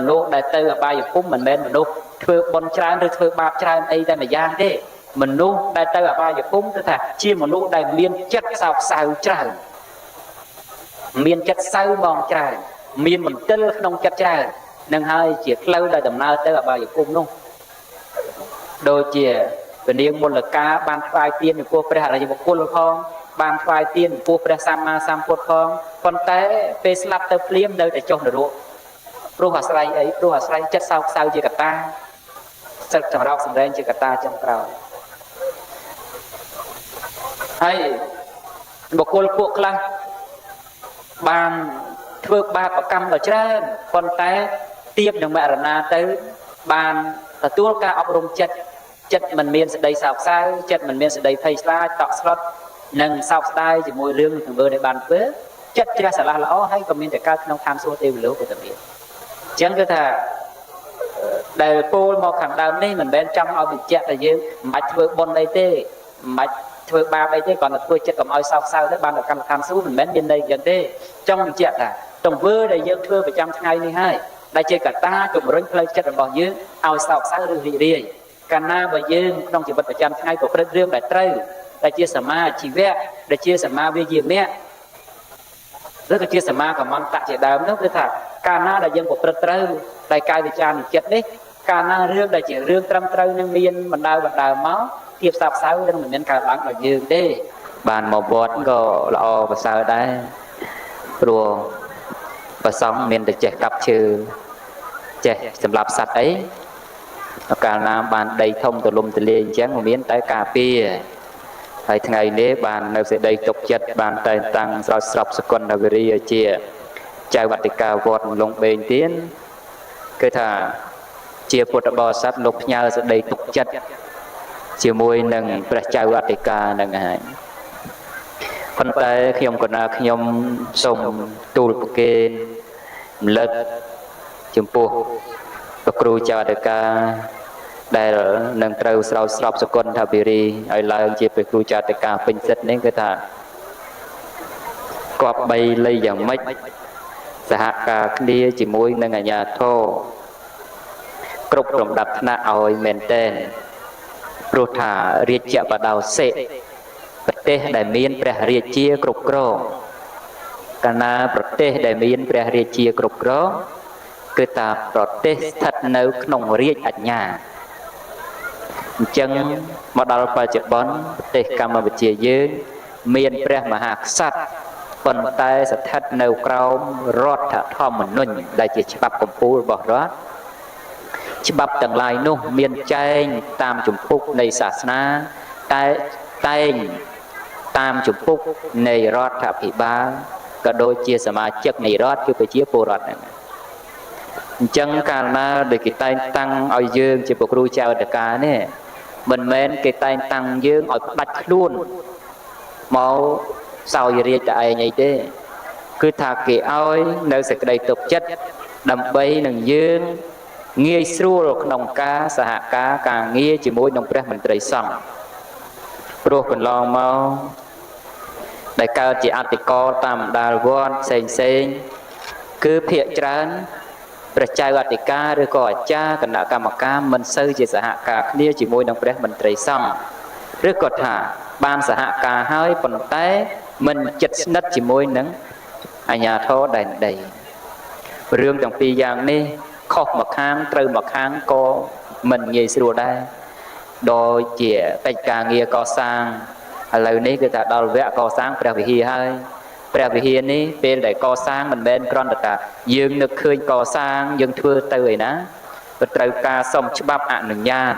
មនុស្សដែលទៅអបាយភូមិមិនមែនមនុស្សធ្វើបុណ្យច្រើនឬធ្វើបាបច្រើនអីតែម្យ៉ាងទេមនុស្សដែលទៅអបាយភូមិគឺថាជាមនុស្សដែលមានចិត្តសោកសៅច្រើនមានចិត្តសៅហ្មងច្រើនមានមន្ទិលក្នុងចិត្តច្រើននឹងហើយជាផ្លូវដែលដំណើរទៅអបាយភូមិនោះដូចជាពនាងមលកាបានថ្វាយទានចំពោះព្រះអរិយបុគ្គលផងបានថ្វាយទានចំពោះព្រះសម្មាសម្ពុទ្ធផងប៉ុន្តែពេលស្លាប់ទៅភ្លាមនៅតែចុះនរកព្រោះអាស្រ័យអីព្រោះអាស្រ័យចិត្តសោកសៅជាកតាចិត្តចម្រោកសម្រែងជាកតាចុងក្រោយហើយបុគ្គលពួកខ្លះបានធ្វើបាបកម្មដ៏ច្រើនប៉ុន្តែទៀបនឹងមរណាទៅបានទទួលការអប់រំចិត្តចិត្តមិនមានសេចក្តីសោកសៅចិត្តមិនមានសេចក្តីភ័យខ្លាចតក់ស្លុតនិងសោកស្ដាយជាមួយរឿងទង្វើដែលបានធ្វើចិត្តជ្រះស្រឡះល្អហើយក៏មានតែកើតក្នុងឋានសួគ៌ទេវលោកក៏តែមានអញ្ចឹងគឺថាដែលពោលមកខាងដើមនេះមិនមែនចង់ឲ្យបញ្ជាក់ថាយើងមិនបាច់ធ្វើបុណ្យអីទេមិនបាច់ធ្វើបាបអីទេគ្រាន់តែធ្វើចិត្តកុំឲ្យសោកសៅទៅបានដល់កម្មដ្ឋានសួគ៌មិនមែនមានន័យអញ្ចឹងទេចង់បញ្ជាក់ថាទង្វើដែលយើងធ្វើប្រចាំថ្ងៃនេះហើយដែលជាកត្តាជំរុញផ្លូវចិត្តរបស់យើងឲ្យសោកសៅឬរីករាយកាលណាបើយើងក្នុងជីវិតប្រចាំថ្ងៃប្រព្រឹត្តរឿងដែលត្រូវដែលជាសមាជីវៈដែលជាសមាវិយាមៈឬក៏ជាសមាកមន្តៈជាដើមនោះគឺថាកាលណាដែលយើងប្រព្រឹត្តត្រូវដោយកាយវិការនិចិត្តនេះកាលណារឿងដែលជារឿងត្រឹមត្រូវនឹងមានបណ្ដើបណ្ដើមកភាពសោកសៅនឹងមិនមានកើតឡើងដល់យើងទេ បានមកវត្តក៏ល្អប្រសើរដែរព្រោះប្រសង់មានតែចេះកាប់ឈើចេះសម្រាប់សត្វអីកាលណាបានដីធំទលំទលាយអញ្ចឹងមានតែការពារហើយថ្ងៃនេះបាននៅសេចក្តីទុកចិត្តបានតែងតាំងស្រោចស្រពសកុលវិរិយជាចៅវតិកាវត្តលងបេងទៀនគឺថាជាពុទ្ធបរិស័ទលោកផ្ញើសេចក្តីទុកចិត្តជាមួយនឹងព្រះចៅអធិការនឹងហើយប៉ុន្តែខ្ញុំកណាខ្ញុំសូមទូលប្រគេនរំលឹកចំពោះព្រះគ្រូចៅអធិការដែលនឹងត្រូវស្រោចស្រពសកុនថាវិរីឲ្យឡើងជាព្រះគ្រូចៅអធិការពេញសិទ្ធនេះគឺថាគប្បីលៃយ៉ាងម៉េចសហការគ្នាជាមួយនឹងអាជ្ញាធរគ្រប់លំដាប់ថ្នាក់ឲ្យមែនតែនព្រោះថារាជបដោសិប្រទេសដែលមានព្រះរាជាគ្រប់គ្រងកាលណាប្រទេសដែលមានព្រះរាជាគ្រប់គ្រងគឺតាប្រទេសស្ថិតនៅក្នុងរាជអាជ្ញាអញ្ចឹងមកដល់បច្ចុប្បន្នប្រទេសកម្ពុជាយើងមានព្រះមហាក្សត្រប៉ុន្តែស្ថិតនៅក្រោមរដ្ឋធម្មនុញ្ញដែលជាច្បាប់កម្ពុជារបស់រដ្ឋច្បាប់ទាំងឡាយនោះមានចែងតាមជំពូកនៃសាសនាតែតែងតាមជំពូកនៃរដ្ឋាភិបាលក៏ដូចជាសមាជិកនៃរដ្ឋគឺប្រជាពលរដ្ឋហ្នឹងអញ្ចឹងកាលណាដែលគេតែងតាំងឲ្យយើងជាព្រះគ្រូចៅអធិការនេះមិនមែនគេតែងតាំងយើងឲ្យផ្ដាច់ខ្លួនមកសោយរាជតែឯងអីទេគឺថាគេឲ្យនៅសេចក្តីទុកចិត្តដើម្បីនឹងយើងងាយស្រួលក្នុងការសហការការងារជាមួយនឹងព្រះមន្ត្រីសង្ឃព្រោះកន្លងមកដែលកើតជាអតិកលតាមដាលវត្តផ្សេងផ្សេងគឺភាកច្រើនព្រះចៅអធិការឬក៏អាចារ្យគណៈកម្មការមិនសូវជាសហការគ្នាជាមួយនឹងព្រះមន្ត្រីសង្ឃឬក៏ថាបានសហការហើយប៉ុន្តែមិនចិត្តស្និទ្ធជាមួយនឹងអាជ្ញាធរដែនដីរឿងទាំងពីរយ៉ាងនេះខុសមកខាងត្រូវមកខាងក៏មិនងាយស្រួលដែរដោយជាកិច្ចការងារកសាងឥឡូវនេះគឺថាដល់វគ្គកសាងព្រះវិហារហើយព្រះវិហារនេះពេលដែលកសាងមិនមែនគ្រាន់តែថាយើងនឹកឃើញកសាងយើងធ្វើទៅឯណាក៏ត្រូវការសុំច្បាប់អនុញ្ញាត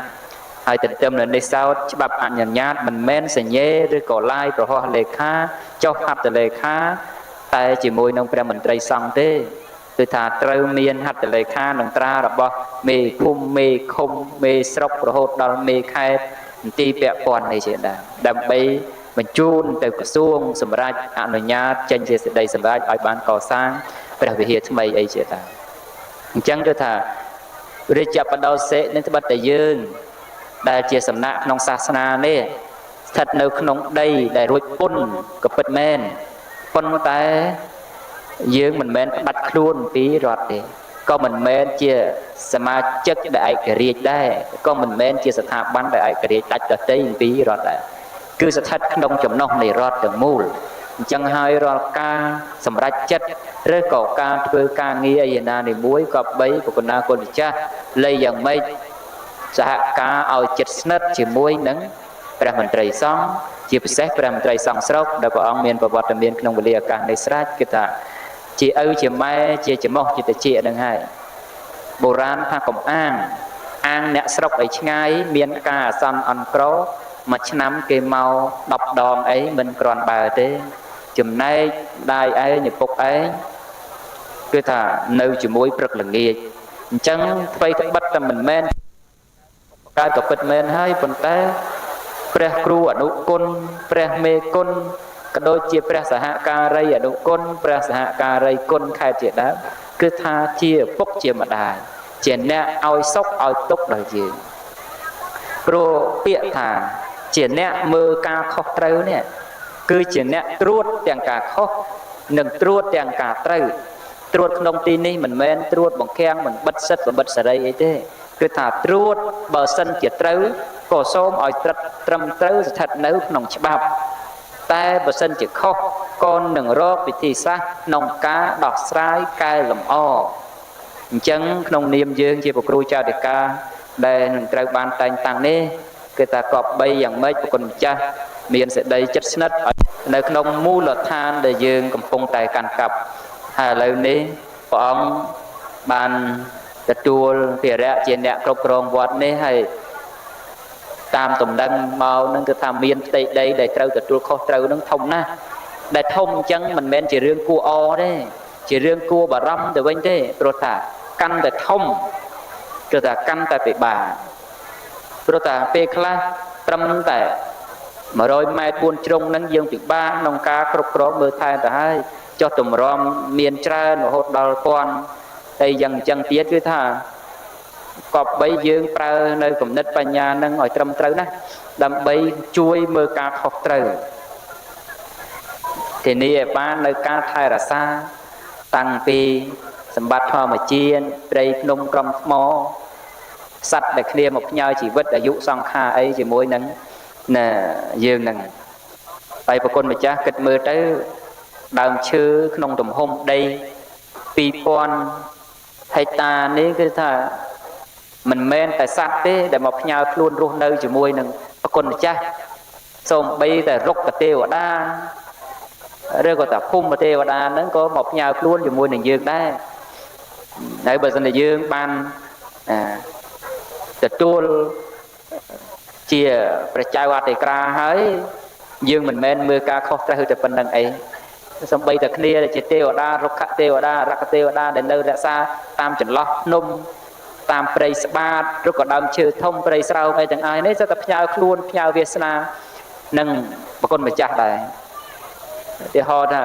ហើយទន្ទឹមនឹងនេះសោតច្បាប់អនុញ្ញាតមិនមែនសញ្ញេឬក៏ឡាយប្រហោះលេខាចុះហត្ថលេខាតែជាមួយនឹងព្រះមន្ត្រីសង្ឃទេគឺថាត្រូវមានហត្ថលេខានិងត្រារបស់មេភូមិមេឃុំមេស្រុករហូតដល់មេខេត្តមន្ទីរពាក់ព័ន្ធនេះជាដើមដើម្បីបញ្ជូនទៅក្រសួងសម្រាប់អនុញ្ញាតចេញជាសេចក្តីសម្រេចឲ្យបានកសាងព្រះវិហារថ្មីអីជាដើមអញ្ចឹងគឺថារាជបដោសិនឹងត្បិតតែយើងដែលជាសំណាក់ក្នុងសាសនានេះស្ថិតនៅក្នុងដីដែលរួចពុនក៏ពិតមែនប៉ុន្តែយើងមិនមែនផ្ដាច់ខ្លួនពីរដ្ឋទេ ក៏មិនមែនជាសមាជិកដែលឯករាជ្យដែរក៏មិនមែនជាស្ថាប័នដែលឯករាជ្យដាច់ដទៃអំពីរដ្ឋដែរគឺស្ថិតក្នុងចំណុះនៃរដ្ឋទាំងមូលអញ្ចឹងហើយរាល់ការសម្រេចចិត្តឬក៏ការធ្វើការងារអីណានីមួយក៏បីប្រគុណណាគុណម្ចាស់លៃយ៉ាងម៉េចសហការឲ្យចិត្តស្និទ្ធជាមួយនឹងព្រះមន្ត្រីសង្ឃជាពិសេសព្រះមន្ត្រីសង្ឃស្រុកដែលព្រះអង្គមានប្រវត្តិមានក្នុងវេលាឱកាសនេះស្រេចគឺថាជាឪជាម៉ែជាច្រមុះជាតិចនឹងហើយបុរាណថាកុំអាងអាងអ្នកស្រុកឲ្យឆ្ងាយមានការអាសន្នអន់ក្រមួយឆ្នាំគេមក10ដងអីមិនគ្រាន់បើទេចំណែកដាយឯងឪពុកឯងគឺថានៅជាមួយព្រឹកល្ងាចអញ្ចឹងថ្មីត្បិតតែមិនមែនកើតក៏ពិតមែនហើយប៉ុន្តែព្រះគ្រូអនុគុណព្រះមេគុណក៏ដូចជាព្រះសហការីអនុគុណព្រះសហការីគុណខេត្តជាដើមគឺថាជាឪពុកជាម្ដាយជាអ្នកឲ្យសុខឲ្យទុក្ខដល់យើងព្រោះពាក្យថាជាអ្នកមើលការខុសត្រូវនេះគឺជាអ្នកត្រួតទាំងការខុសនិងត្រួតទាំងការត្រូវត្រួតក្នុងទីនេះមិនមែនត្រួតបង្ខាំងមិនបិទសិទ្ធិបិទសេរីអីទេគឺថាត្រួតបើសិនជាត្រូវក៏សូមឲ្យត្រឹមត្រូវស្ថិតនៅក្នុងច្បាប់តែបើសិនជាខុសក៏នឹងរកវិធីសាស្ត្រក្នុងការដោះស្រាយកែលម្អអញ្ចឹងក្នុងនាមយើងជាព្រះគ្រូចៅអធិការដែលនឹងត្រូវបានតែងតាំងនេះគឺថាគប្បីយ៉ាងម៉េចប្រគុណម្ចាស់មានសេចក្តីចិត្តស្និទ្ធនៅក្នុងមូលដ្ឋានដែលយើងកំពុងតែកាន់កាប់ហើយឥឡូវនេះព្រះអង្គបានទទួលភារៈជាអ្នកគ្រប់គ្រងវត្តនេះហើយតាមតំណែងមកនឹងគឺថាមានផ្ទៃដីដែលត្រូវទទួលខុសត្រូវនឹងធំណាស់ដែលធំអញ្ចឹងមិនមែនជារឿងគួរអទេជារឿងគួរបារម្ភទៅវិញទេព្រោះថាកាន់តែធំគឺថាកាន់តែពិបាកព្រោះថាពេលខ្លះត្រឹមតែ100ម៉ែត្រ4ជ្រុងនឹងយើងពិបាកក្នុងការគ្រប់គ្រងមើលថែទៅហើយចុះទម្រាំមានច្រើនរហូតដល់ពាន់ហើយយ៉ាងអញ្ចឹងទៀតគឺថាគប្បីយើងប្រើនៅគំនិតបញ្ញានឹងឲ្យត្រឹមត្រូវណាដើម្បីជួយមើលការខុសត្រូវធានាឲ្យបាននៅការថែរក្សាតាំងពីសម្បត្តិធម្មជាតិព្រៃភ្នំក្រំថ្មសត្វដែលគ្នាមកផ្ញើជីវិតអាយុសង្ខារអីជាមួយនឹងណាយើងនឹងហើយប្រគុណម្ចាស់គិតមើលទៅដើមឈើក្នុងទំហំដី2000ហិកតានេះគឺថាមិនមែនតែសត្វទេដែលមកផ្ញើខ្លួនរស់នៅជាមួយនឹងប្រគុណម្ចាស់សូម្បីតែរុក្ខទេវតាឬក៏តាភូមិទេវតាហ្នឹងក៏មកផ្ញើខ្លួនជាមួយនឹងយើងដែរហើយបើសិនជាយើងបានទទួលជាព្រះចៅអធិក្រាហើយយើងមិនមែនមើលការខុសត្រូវតែប៉ុណ្្នឹងអីសំបីតែគ្នាដែលជាទេវតារុក្ខទេវតារក្ខទេវតាដែលនៅរក្សាតាមចន្លោះភ្នំតាមព្រៃស្បាតឬក៏ដើមឈើធំព្រៃស្រោងអីទាំងអស់នេះសុទ្ធតែផ្ញើខ្លួនផ្ញើវាសនានិងប្រគុណម្ចាស់ដែរឧទាហរណ៍ថា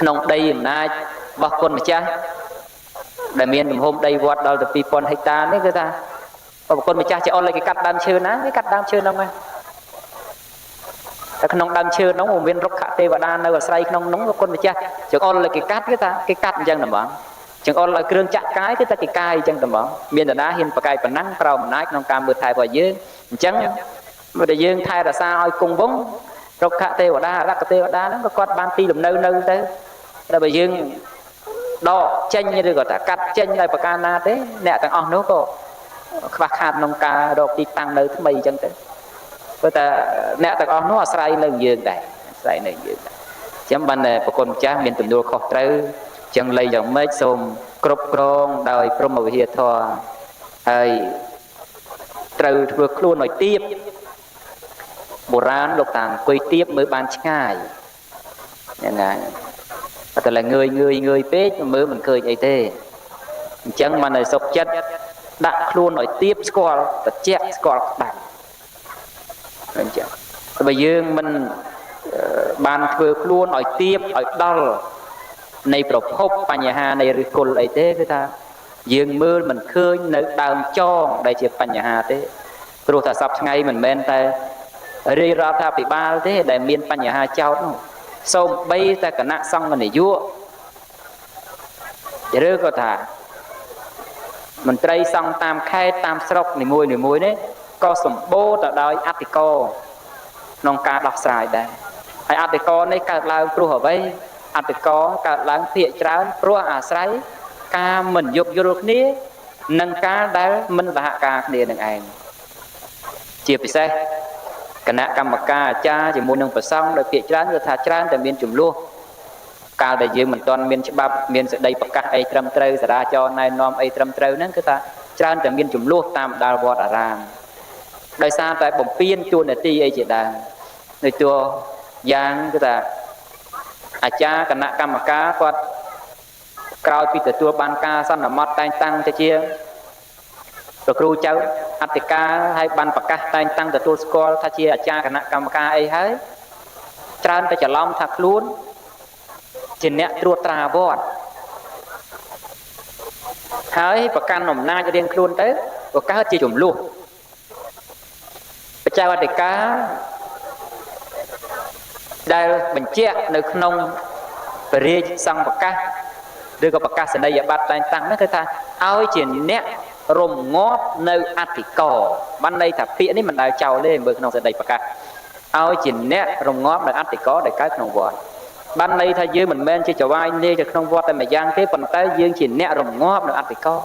ក្នុងដីអំណាចរបស់គុណម្ចាស់ដែលមានទំហំដីវត្តដល់ទៅ2000ហិកតានេះគឺថាប្រគុណម្ចាស់ជាអត់ឲ្យគេកាត់ដើមឈើណាគេកាត់ដើមឈើហ្នឹងមកតែក្នុងដើមឈើហ្នឹងមានរុក្ខទេវតានៅអាស្រ័យក្នុងហ្នឹងប្រគុណម្ចាស់ចង្អុលឲ្យគេកាត់គឺថាគេកាត់អញ្ចឹងតែហ្មងចង្អុលឲ្យគ្រឿងចាក់កាយគឺថាគេកាយអញ្ចឹងតែហ្មងមានតាណាហ៊ានប្រកែកប៉ុណ្ណឹងក្រោមអំណាចក្នុងការមើលថែរបស់យើងអញ្ចឹងបើតែយើងថែរក្សាឲ្យគង់វង្សរុក្ខទេវតារក្ខទេវតាហ្នឹងក៏គាត់បានទីលំនៅនៅទៅតែបើយើងដកចេញឬក៏ថាកាត់ចេញដោយប្រការណាទេអ្នកទាំងអស់នោះក៏ខ្វះខាតក្នុងការរកទីតាំងនៅថ្មីអញ្ចឹងទៅព្រោះតែអ្នកទាំងអស់នោះអាស្រ័យនៅយើងដែរអាស្រ័យនៅយើងដែរអញ្ចឹងបានប្រគុណម្ចាស់មានទំនួលខុសត្រូវអញ្ចឹងលៃយ៉ាងម៉េចសូមគ្រប់គ្រងដោយព្រហ្មវិហារធម៌ហើយត្រូវធ្វើខ្លួនឲ្យទៀបបុរាណលោកតាអង្គុយទៀបមើលបានឆ្ងាយណាតែឡើយងើយងើយងើយពេកមើលមិនឃើញអីទេអញ្ចឹងបានឲ្យសុខចិត្តដាក់ខ្លួនឲ្យទៀបស្គាល់ត្រជាក់ស្គាល់ក្តៅអញ្ចឹងបើយើងមិនបានធ្វើខ្លួនឲ្យទៀបឲ្យដល់នៃប្រភពបញ្ហានៃឫសគល់អីទេគឺថាយើងមើលមិនឃើញនៅដើមចងដែលជាបញ្ហាទេព្រោះថាសប្តាហ៍ថ្ងៃមិនមែនតែរាជរដ្ឋាភិបាលទេដែលមានបញ្ហាចោទនោះសូម្បីតែគណៈសង្ឃនាយក ឬក៏ថាមន្ត្រីសង្ឃតាមខេត្តតាមស្រុកនីមួយៗនេះក៏សម្បូរទៅដោយអធិករក្នុងការដោះស្រាយដែរហើយអធិករនេះកើតឡើងព្រោះអ្វីអធិករកើតឡើងភាគច្រើនព្រោះអាស្រ័យការមិនយោគយល់គ្នានិងការដែលមិនសហការគ្នានឹងឯងជាពិសេសគណៈកម្មការអាចារ្យជាមួយនឹងព្រះសង្ឃដោយភាគច្រើនគឺថាច្រើនតែមានចំនួនកាលដែលយើងមិនទាន់មានច្បាប់មានសេចក្តីប្រកាសអីត្រឹមត្រូវសារាចរណែនាំអីត្រឹមត្រូវហ្នឹងគឺថាច្រើនតែមានចំនួនតាមដាលវត្តអារាមដោយសារតែបំពេញតួនាទីអីជាដើមនៅតួយ៉ាងគឺថាអាចារ្យគណៈកម្មការគាត់ក្រោយពីទទួលបានការសន្មត់តែងតាំងទៅជាព្រះគ្រូចៅអធិការហើយបានប្រកាសតែងតាំងទទួលស្គាល់ថាជាអាចារ្យគណៈកម្មការអីហើយច្រើនតែច្រឡំថាខ្លួនជាអ្នកត្រួតត្រាវត្តហើយប្រកាន់អំណាចរៀងខ្លួនទៅក៏កើតជាចំនួនបច្ចេកអធិការដែលបញ្ជាក់នៅក្នុងព្រះរាជសង្ឃប្រកាសឬក៏ប្រកាសនីយបត្រតែងតាំងនោះគឺថាឲ្យជាអ្នករំងាប់នៅអធិករបានន័យថាពាក្យនេះមិនដែលចោលទេមើលក្នុងសេចក្តីប្រកាសឲ្យជាអ្នករំងាប់នៅអធិករដែលកើតក្នុងវត្តបានន័យថាយើងមិនមែនជាចវាយនាយទៅក្នុងវត្តតែម្យ៉ាងទេប៉ុន្តែយើងជាអ្នករងាប់នៅអធិករ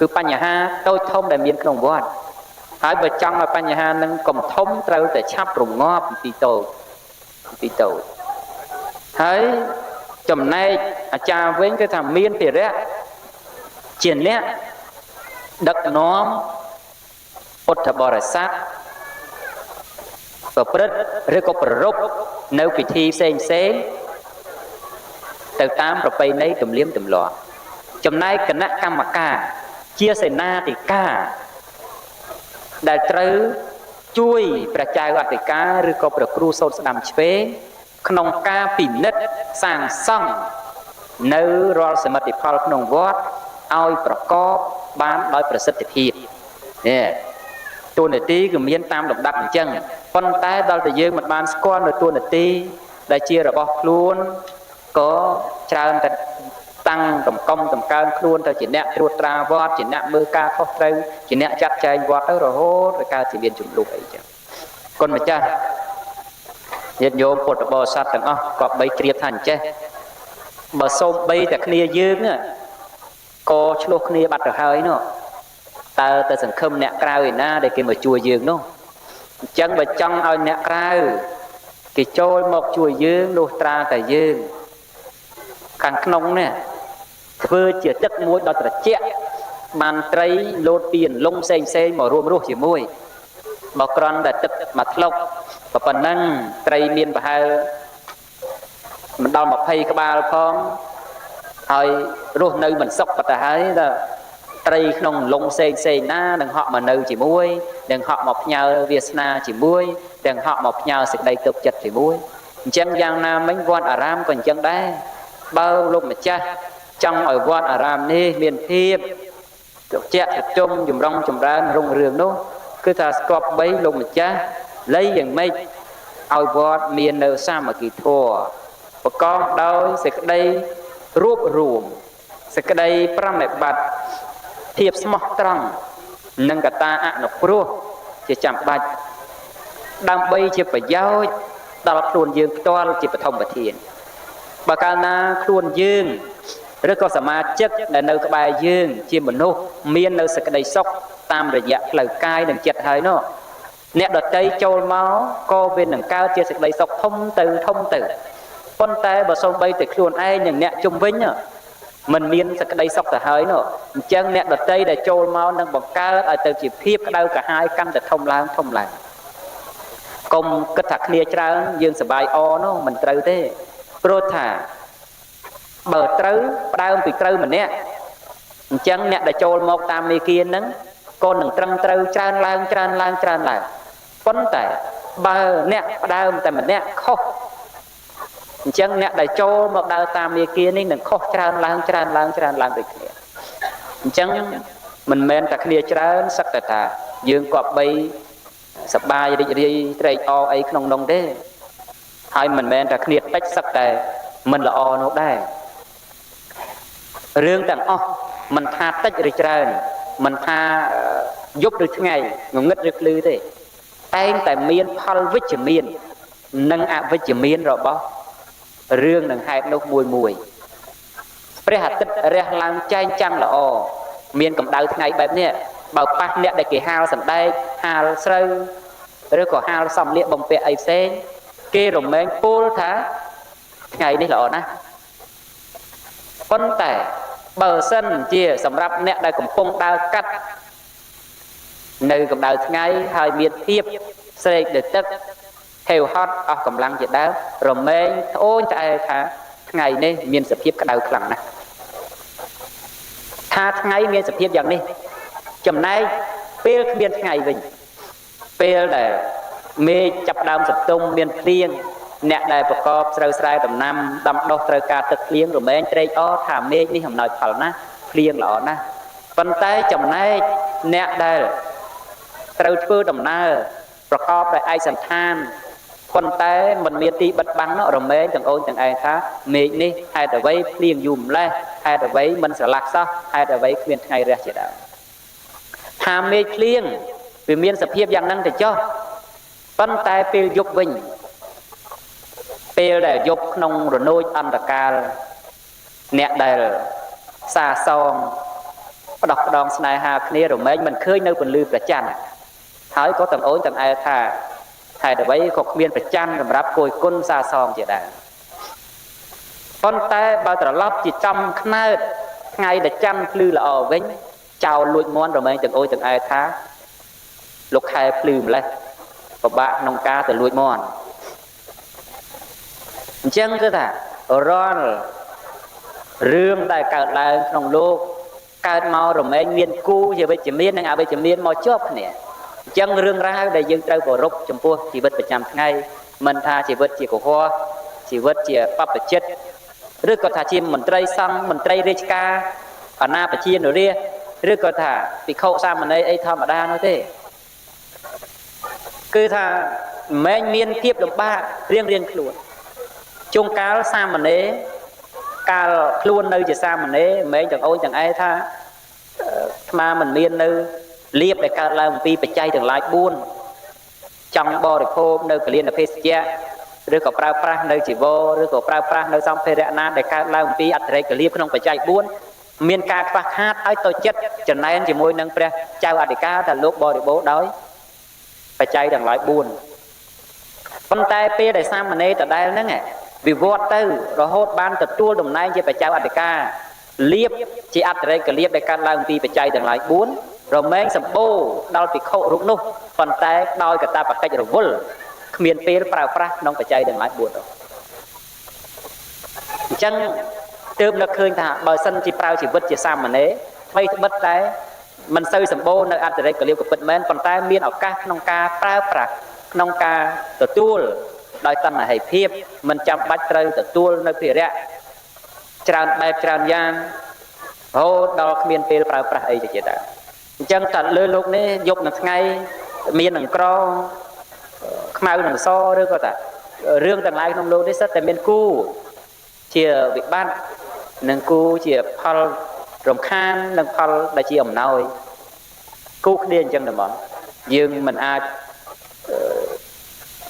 គឺបញ្ហាតូចធំដែលមានក្នុងវត្តហើយបើចង់ឲ្យបញ្ហានឹងកុំធំត្រូវតែឆាប់រងាប់ពីតូចពីតូចហើយចំណែកអាចារ្យវិញគឺថាមានភារៈជាអ្នកដឹកនាំពុទ្ធបរិស័ទប្រព្រឹត្តឬក៏ប្រារព្ធនៅពិធីផ្សេងផ្សេងទៅតាមប្រពៃណីទំនៀមទម្លាប់ចំណែកគណៈកម្មការជាសេនាធិការដែលត្រូវជួយព្រះចៅអធិការឬក៏ព្រះគ្រូសូត្រស្ដាំឆ្វេងក្នុងការពិនិត្យសាងសង់នៅរាល់សមិទ្ធផលក្នុងវត្តឲ្យប្រកបបានដោយប្រសិទ្ធភាពនេះតួនាទីគឺមានតាមលំដាប់អញ្ចឹងប៉ុន្តែដល់តែយើងមិនបានស្គាល់នៅតួនាទីដែលជារបស់ខ្លួនក៏ច្រើនតែតាំងតម្កុំតម្កើងខ្លួនទៅជាអ្នកត្រួតត្រាវត្តជាអ្នកមើលការខុសត្រូវជាអ្នកចាត់ចែងវត្តទៅរហូតដល់កើតជាមានចំនួនអីចឹងគុណម្ចាស់ញាតិញោមពុទ្ធបរិស័ទទាំងអស់ក៏បីជ្រាបថាអញ្ចេះបើសូមបីតែគ្នាយើងក៏ឆ្លោះគ្នាបាត់ទៅហើយនោះតើទៅសង្ឃឹមអ្នកក្រៅឯណាដែលគេមកជួយយើងនោះអញ្ចឹងបើចង់ឲ្យអ្នកក្រៅគេចូលមកជួយយើងលុះត្រាតែយើងខាងក្នុងនេះធ្វើជាទឹកមួយដ៏ត្រជាក់បានត្រីលោតពីអន្លង់ផ្សេងផ្សេងមករួមរស់ជាមួយបើគ្រាន់តែទឹកមួយថ្លុកប៉ុណ្ណឹងត្រីមានប្រហែលមិនដល់20ក្បាលផងហើយរស់នៅមិនសុខប៉ុន្តែហើយដល់ត្រីក្នុងលងផ្សេងផ្សេងណានឹងហក់មកនៅជាមួយនឹងហក់មកផ្ញើវាសនាជាមួយនឹងហក់មកផ្ញើសេចក្តីទុកចិត្តជាមួយអញ្ចឹងយ៉ាងណាមិញវត្តអារាមក៏អញ្ចឹងដែរបើលោកម្ចាស់ចង់ឲ្យវត្តអារាមនេះមានភាពត្រជាក់ត្រជុំចម្រុងចម្រើនរុងរឿងនោះគឺថាស្គាប់បីលោកម្ចាស់លៃយ៉ាងម៉េចឲ្យវត្តមាននៅសាមគ្គីធម៌ប្រកបដោយសេចក្តីរួបរួមសេចក្តីប្រណិប័តភាពស្មោះត្រង់និងកត្តាអនុគ្រោះជាចាំបាច់ដើម្បីជាប្រយោជន៍ដល់ខ្លួនយើងផ្ទាល់ជាបឋមប្រធានបើកាលណាខ្លួនយើងឬក៏សមាជិកដែលនៅក្បែរយើងជាមនុស្សមាននៅសេចក្តីសុខតាមរយៈផ្លូវកាយនិងចិត្តហើយនោះអ្នកដទៃចូលមកក៏វានឹងកើតជាសេចក្តីសុខធំទៅធំទៅប៉ុន្តែបើសូម្បីតែខ្លួនឯងនិងអ្នកជុំវិញមិនមានសេចក្តីសុខទៅហើយនោះអញ្ចឹងអ្នកដទៃដែលចូលមកនឹងបង្កើតឲ្យទៅជាភាពក្តៅក្រហាយកាន់តែធំឡើងធំឡើងកុំគិតថាគ្នាច្រើនយើងសប្បាយអនោះមិនត្រូវទេព្រោះថាបើត្រូវផ្ដើមពីត្រូវម្នាក់អញ្ចឹងអ្នកដែលចូលមកតាមមេគាហ្នឹងក៏នឹងត្រឹមត្រូវច្រើនឡើងច្រើនឡើងច្រើនឡើងប៉ុន្តែបើអ្នកផ្ដើមតែម្នាក់ខុសអញ្ចឹងអ្នកដែលចូលមកដើរតាមមេគានេះនឹងខុសច្រើនឡើងច្រើនឡើងច្រើនឡើងដូចគ្នាអញ្ចឹងមិនមែនតែគ្នាច្រើនសឹកតែថាយើងគប្បីសប្បាយរីករាយត្រេកអរអីក្នុងនោះទេហើយមិនមែនតែគ្នាតិចសឹកតែមិនល្អនោះដែរ រឿងទាំងអស់មិនថាតិចឬច្រើនមិនថាយប់ឬថ្ងៃងងឹតឬភ្លឺទេតែងតែមានផលវិជ្ជមាននិងអវិជ្ជមានរបស់រឿងនឹងហេតុនោះមួយមួយព្រះអាទិត្យរះឡើងចែងចាំងល្អមានកម្ដៅថ្ងៃបែបនេះបើប៉ះអ្នកដែលគេហាលសណ្ដែកហាលស្រូវឬក៏ហាលសម្លៀកបំពាក់អីផ្សេងគេរមែងពោលថាថ្ងៃនេះល្អណាស់ប៉ុន្តែបើសិនជាសម្រាប់អ្នកដែលកំពុងដើរកាត់នៅកម្ដៅថ្ងៃហើយមានភាពស្រេកលើទឹកហេវហត់អស់កម្លាំងជាដើមរមែងត្អូញត្អែថាថ្ងៃនេះមានសភាពក្តៅខ្លាំងណាស់ថាថ្ងៃមានសភាពយ៉ាងនេះចំណែកពេលគ្មានថ្ងៃវិញពេលដែលមេឃចាប់ដើមសន្ទុំមានភ្លៀងអ្នកដែលប្រកបស្រូវស្រែដំណាំដាំដុះត្រូវការទឹកភ្លៀងរមែងត្រេកអរថាមេឃនេះអំណោយផលណាស់ភ្លៀងល្អណាស់ប៉ុន្តែចំណែកអ្នកដែលត្រូវធ្វើដំណើរប្រកបដោយឯកសណ្ឋានប៉ុន្តែមិនមានទីបិទបាំងនោះរមែងទាំងអូនទាំងឯងថាមេឃនេះហេតុអ្វីភ្លៀងយូរម្លេះហេតុអ្វីមិនស្រឡះសោះហេតុអ្វីគ្មានថ្ងៃរះជាដើមថាមេឃភ្លៀងវាមានសភាពយ៉ាងហ្នឹងទៅចុះប៉ុន្តែពេលយប់វិញពេលដែលយប់ក្នុងរនោចអន្តកាលអ្នកដែលសាសងផ្ដោះផ្ដងស្នេហាគ្នារមែងមិនឃើញនៅពន្លឺព្រះច័ន្ទហើយក៏ទាំងអូនទាំងឯថាហេតុអ្វីក៏គ្មានប្រច័នសម្រាប់គយគុណសាសងជាដើមប៉ុន្តែបើត្រឡប់ជាចំខ្នើតថ្ងៃដែលច័ន្ទភ្លឺល្អវិញចោលលួចមន់រមែងទាំងអូនទាំងឯថាលោកខែភ្លឺម្លេះពិបាកក្នុងការទៅលួចមន់អញ្ចឹងគឺថារាល់រឿងដែលកើតឡើងក្នុងលោកកើតមករមែងមានគូជាវិជ្ជមាននិងអវិជ្ជមានមកជាប់គ្នាអញ្ចឹងរឿងរ៉ាវដែលយើងត្រូវគោរពចំពោះជីវិតប្រចាំថ្ងៃមិនថាជីវិតជាកុហកជីវិតជាបព្វជិតឬក៏ថាជាមន្ត្រីសង្ឃមន្ត្រីរាជការអាណាព្យានុរាស្ត្រឬក៏ថាភិក្ខុសាមណេរអីធម្មតានោះទេគឺថាមិនមែនមានភាពលំបាករៀងរៀងខ្លួនជួនកាលសាមណេរកាលខ្លួននៅជាសាមណេរមិនមែនទាំងអូនទាំងឯងថាអាត្មាមិនមាននៅលៀបដែលកើតឡើងអំពីបច្ច័យទាំងឡាយ4ចង់បរិភោគនៅកលិនភេសជ្ជៈឬក៏ប្រើប្រាស់នៅជីវរឬក៏ប្រើប្រាស់នៅសម្ភារៈណាដែលកើតឡើងអំពីអតិរេកលៀបក្នុងបច្ច័យ4មានការខ្វះខាតឲ្យទៅចិត្តចំណែនជាមួយនឹងព្រះចៅអធិការថាលោកបរិបូរដោយបច្ច័យទាំងឡាយ4ប៉ុន្តែពេលដែលសាមណេរដដែលហ្នឹងវិវត្តទៅរហូតបានទទួលតំណែងជាព្រះចៅអធិការលៀបជាអតិរេកលៀបដែលកើតឡើងពីបច្ច័យទាំងឡាយ4រមែងសម្បូរដល់ភិក្ខុរូបនោះប៉ុន្តែដោយកតាបកិច្ចរវល់គ្មានពេលប្រើប្រាស់ក្នុងបច្ច័យទាំងឡាយ4នោះអញ្ចឹងទើបនឹកឃើញថាបើសិនជាប្រើជីវិតជាសាមណេរថ្មីត្បិតតែមិនសូវសម្បូរនៅអតិរេកលៀបក៏ពិតមែនប៉ុន្តែមានឱកាសក្នុងការប្រើប្រាស់ក្នុងការទទួលដោយតណ្ហិភាពមិនចាំបាច់ត្រូវទទួលនៅភារៈច្រើនបែបច្រើនយ៉ាងរហូតដល់គ្មានពេលប្រើប្រាស់អីទៅទៀតដែរអញ្ចឹងតែលើលោកនេះយប់នឹងថ្ងៃមាននឹងក្រខ្មៅនឹងសឬក៏ថារឿងទាំងឡាយក្នុងលោកនេះសិតតែមានគូជាវិបត្តិនិងគូជាផលរំខាននិងផលដែលជាអំណោយគូគ្នាអញ្ចឹងតែមកយើងមិនអាច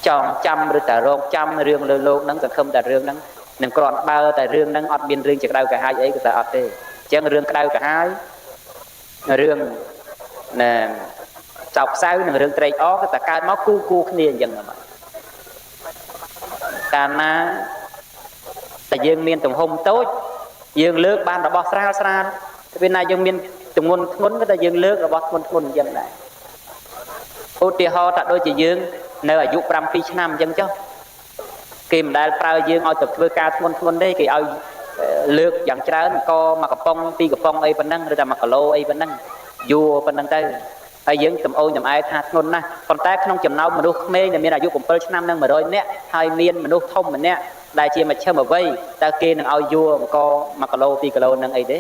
ចងចាំឬតែរងចាំរឿងលើលោកហ្នឹងសង្ឃឹមតែរឿងហ្នឹងនឹងគ្រាន់បើតែរឿងហ្នឹងអត់មានរឿងជាក្តៅក្រហាយអីក៏តែអត់ទេអញ្ចឹងរឿងក្តៅក្រហាយរឿងណែចោកសៅនិងរឿងត្រេកអរក៏តែកើតមកគូគូគ្នាអញ្ចឹងមកកាលណាតែយើងមានទំហំតូចយើងលើកបានរបស់ស្រាលស្រាលពេលណាយើងមានទម្ងន់ធ្ងន់ក៏តែយើងលើករបស់ធ្ងន់ធ្ងន់អញ្ចឹងដែរឧទាហរណ៍ថាដូចជាយើងនៅអាយុ7ឆ្នាំអញ្ចឹងចុះគេមិនដែលប្រើយើងឲ្យទៅធ្វើការធ្ងន់ធ្ងន់ទេគេឲ្យលើកយ៉ាងច្រើនកមួយកំប៉ុងពីរកំប៉ុងអីប៉ុណ្ណឹងឬតែ1គីឡូអីប៉ុណ្ណឹងយួរប៉ុណ្ណឹងទៅហើយយើងតំអូនតំឯថាធ្ងន់ណាស់ប៉ុន្តែក្នុងចំណោមមនុស្សក្មេងដែលមានអាយុ7ឆ្នាំនិង100នាក់ហើយមានមនុស្សធំម្នាក់ដែលជាមជ្ឈិមអ្វីតើគេនឹងឲ្យយួរអង្គ1គីឡូ2គីឡូនឹងអីទេ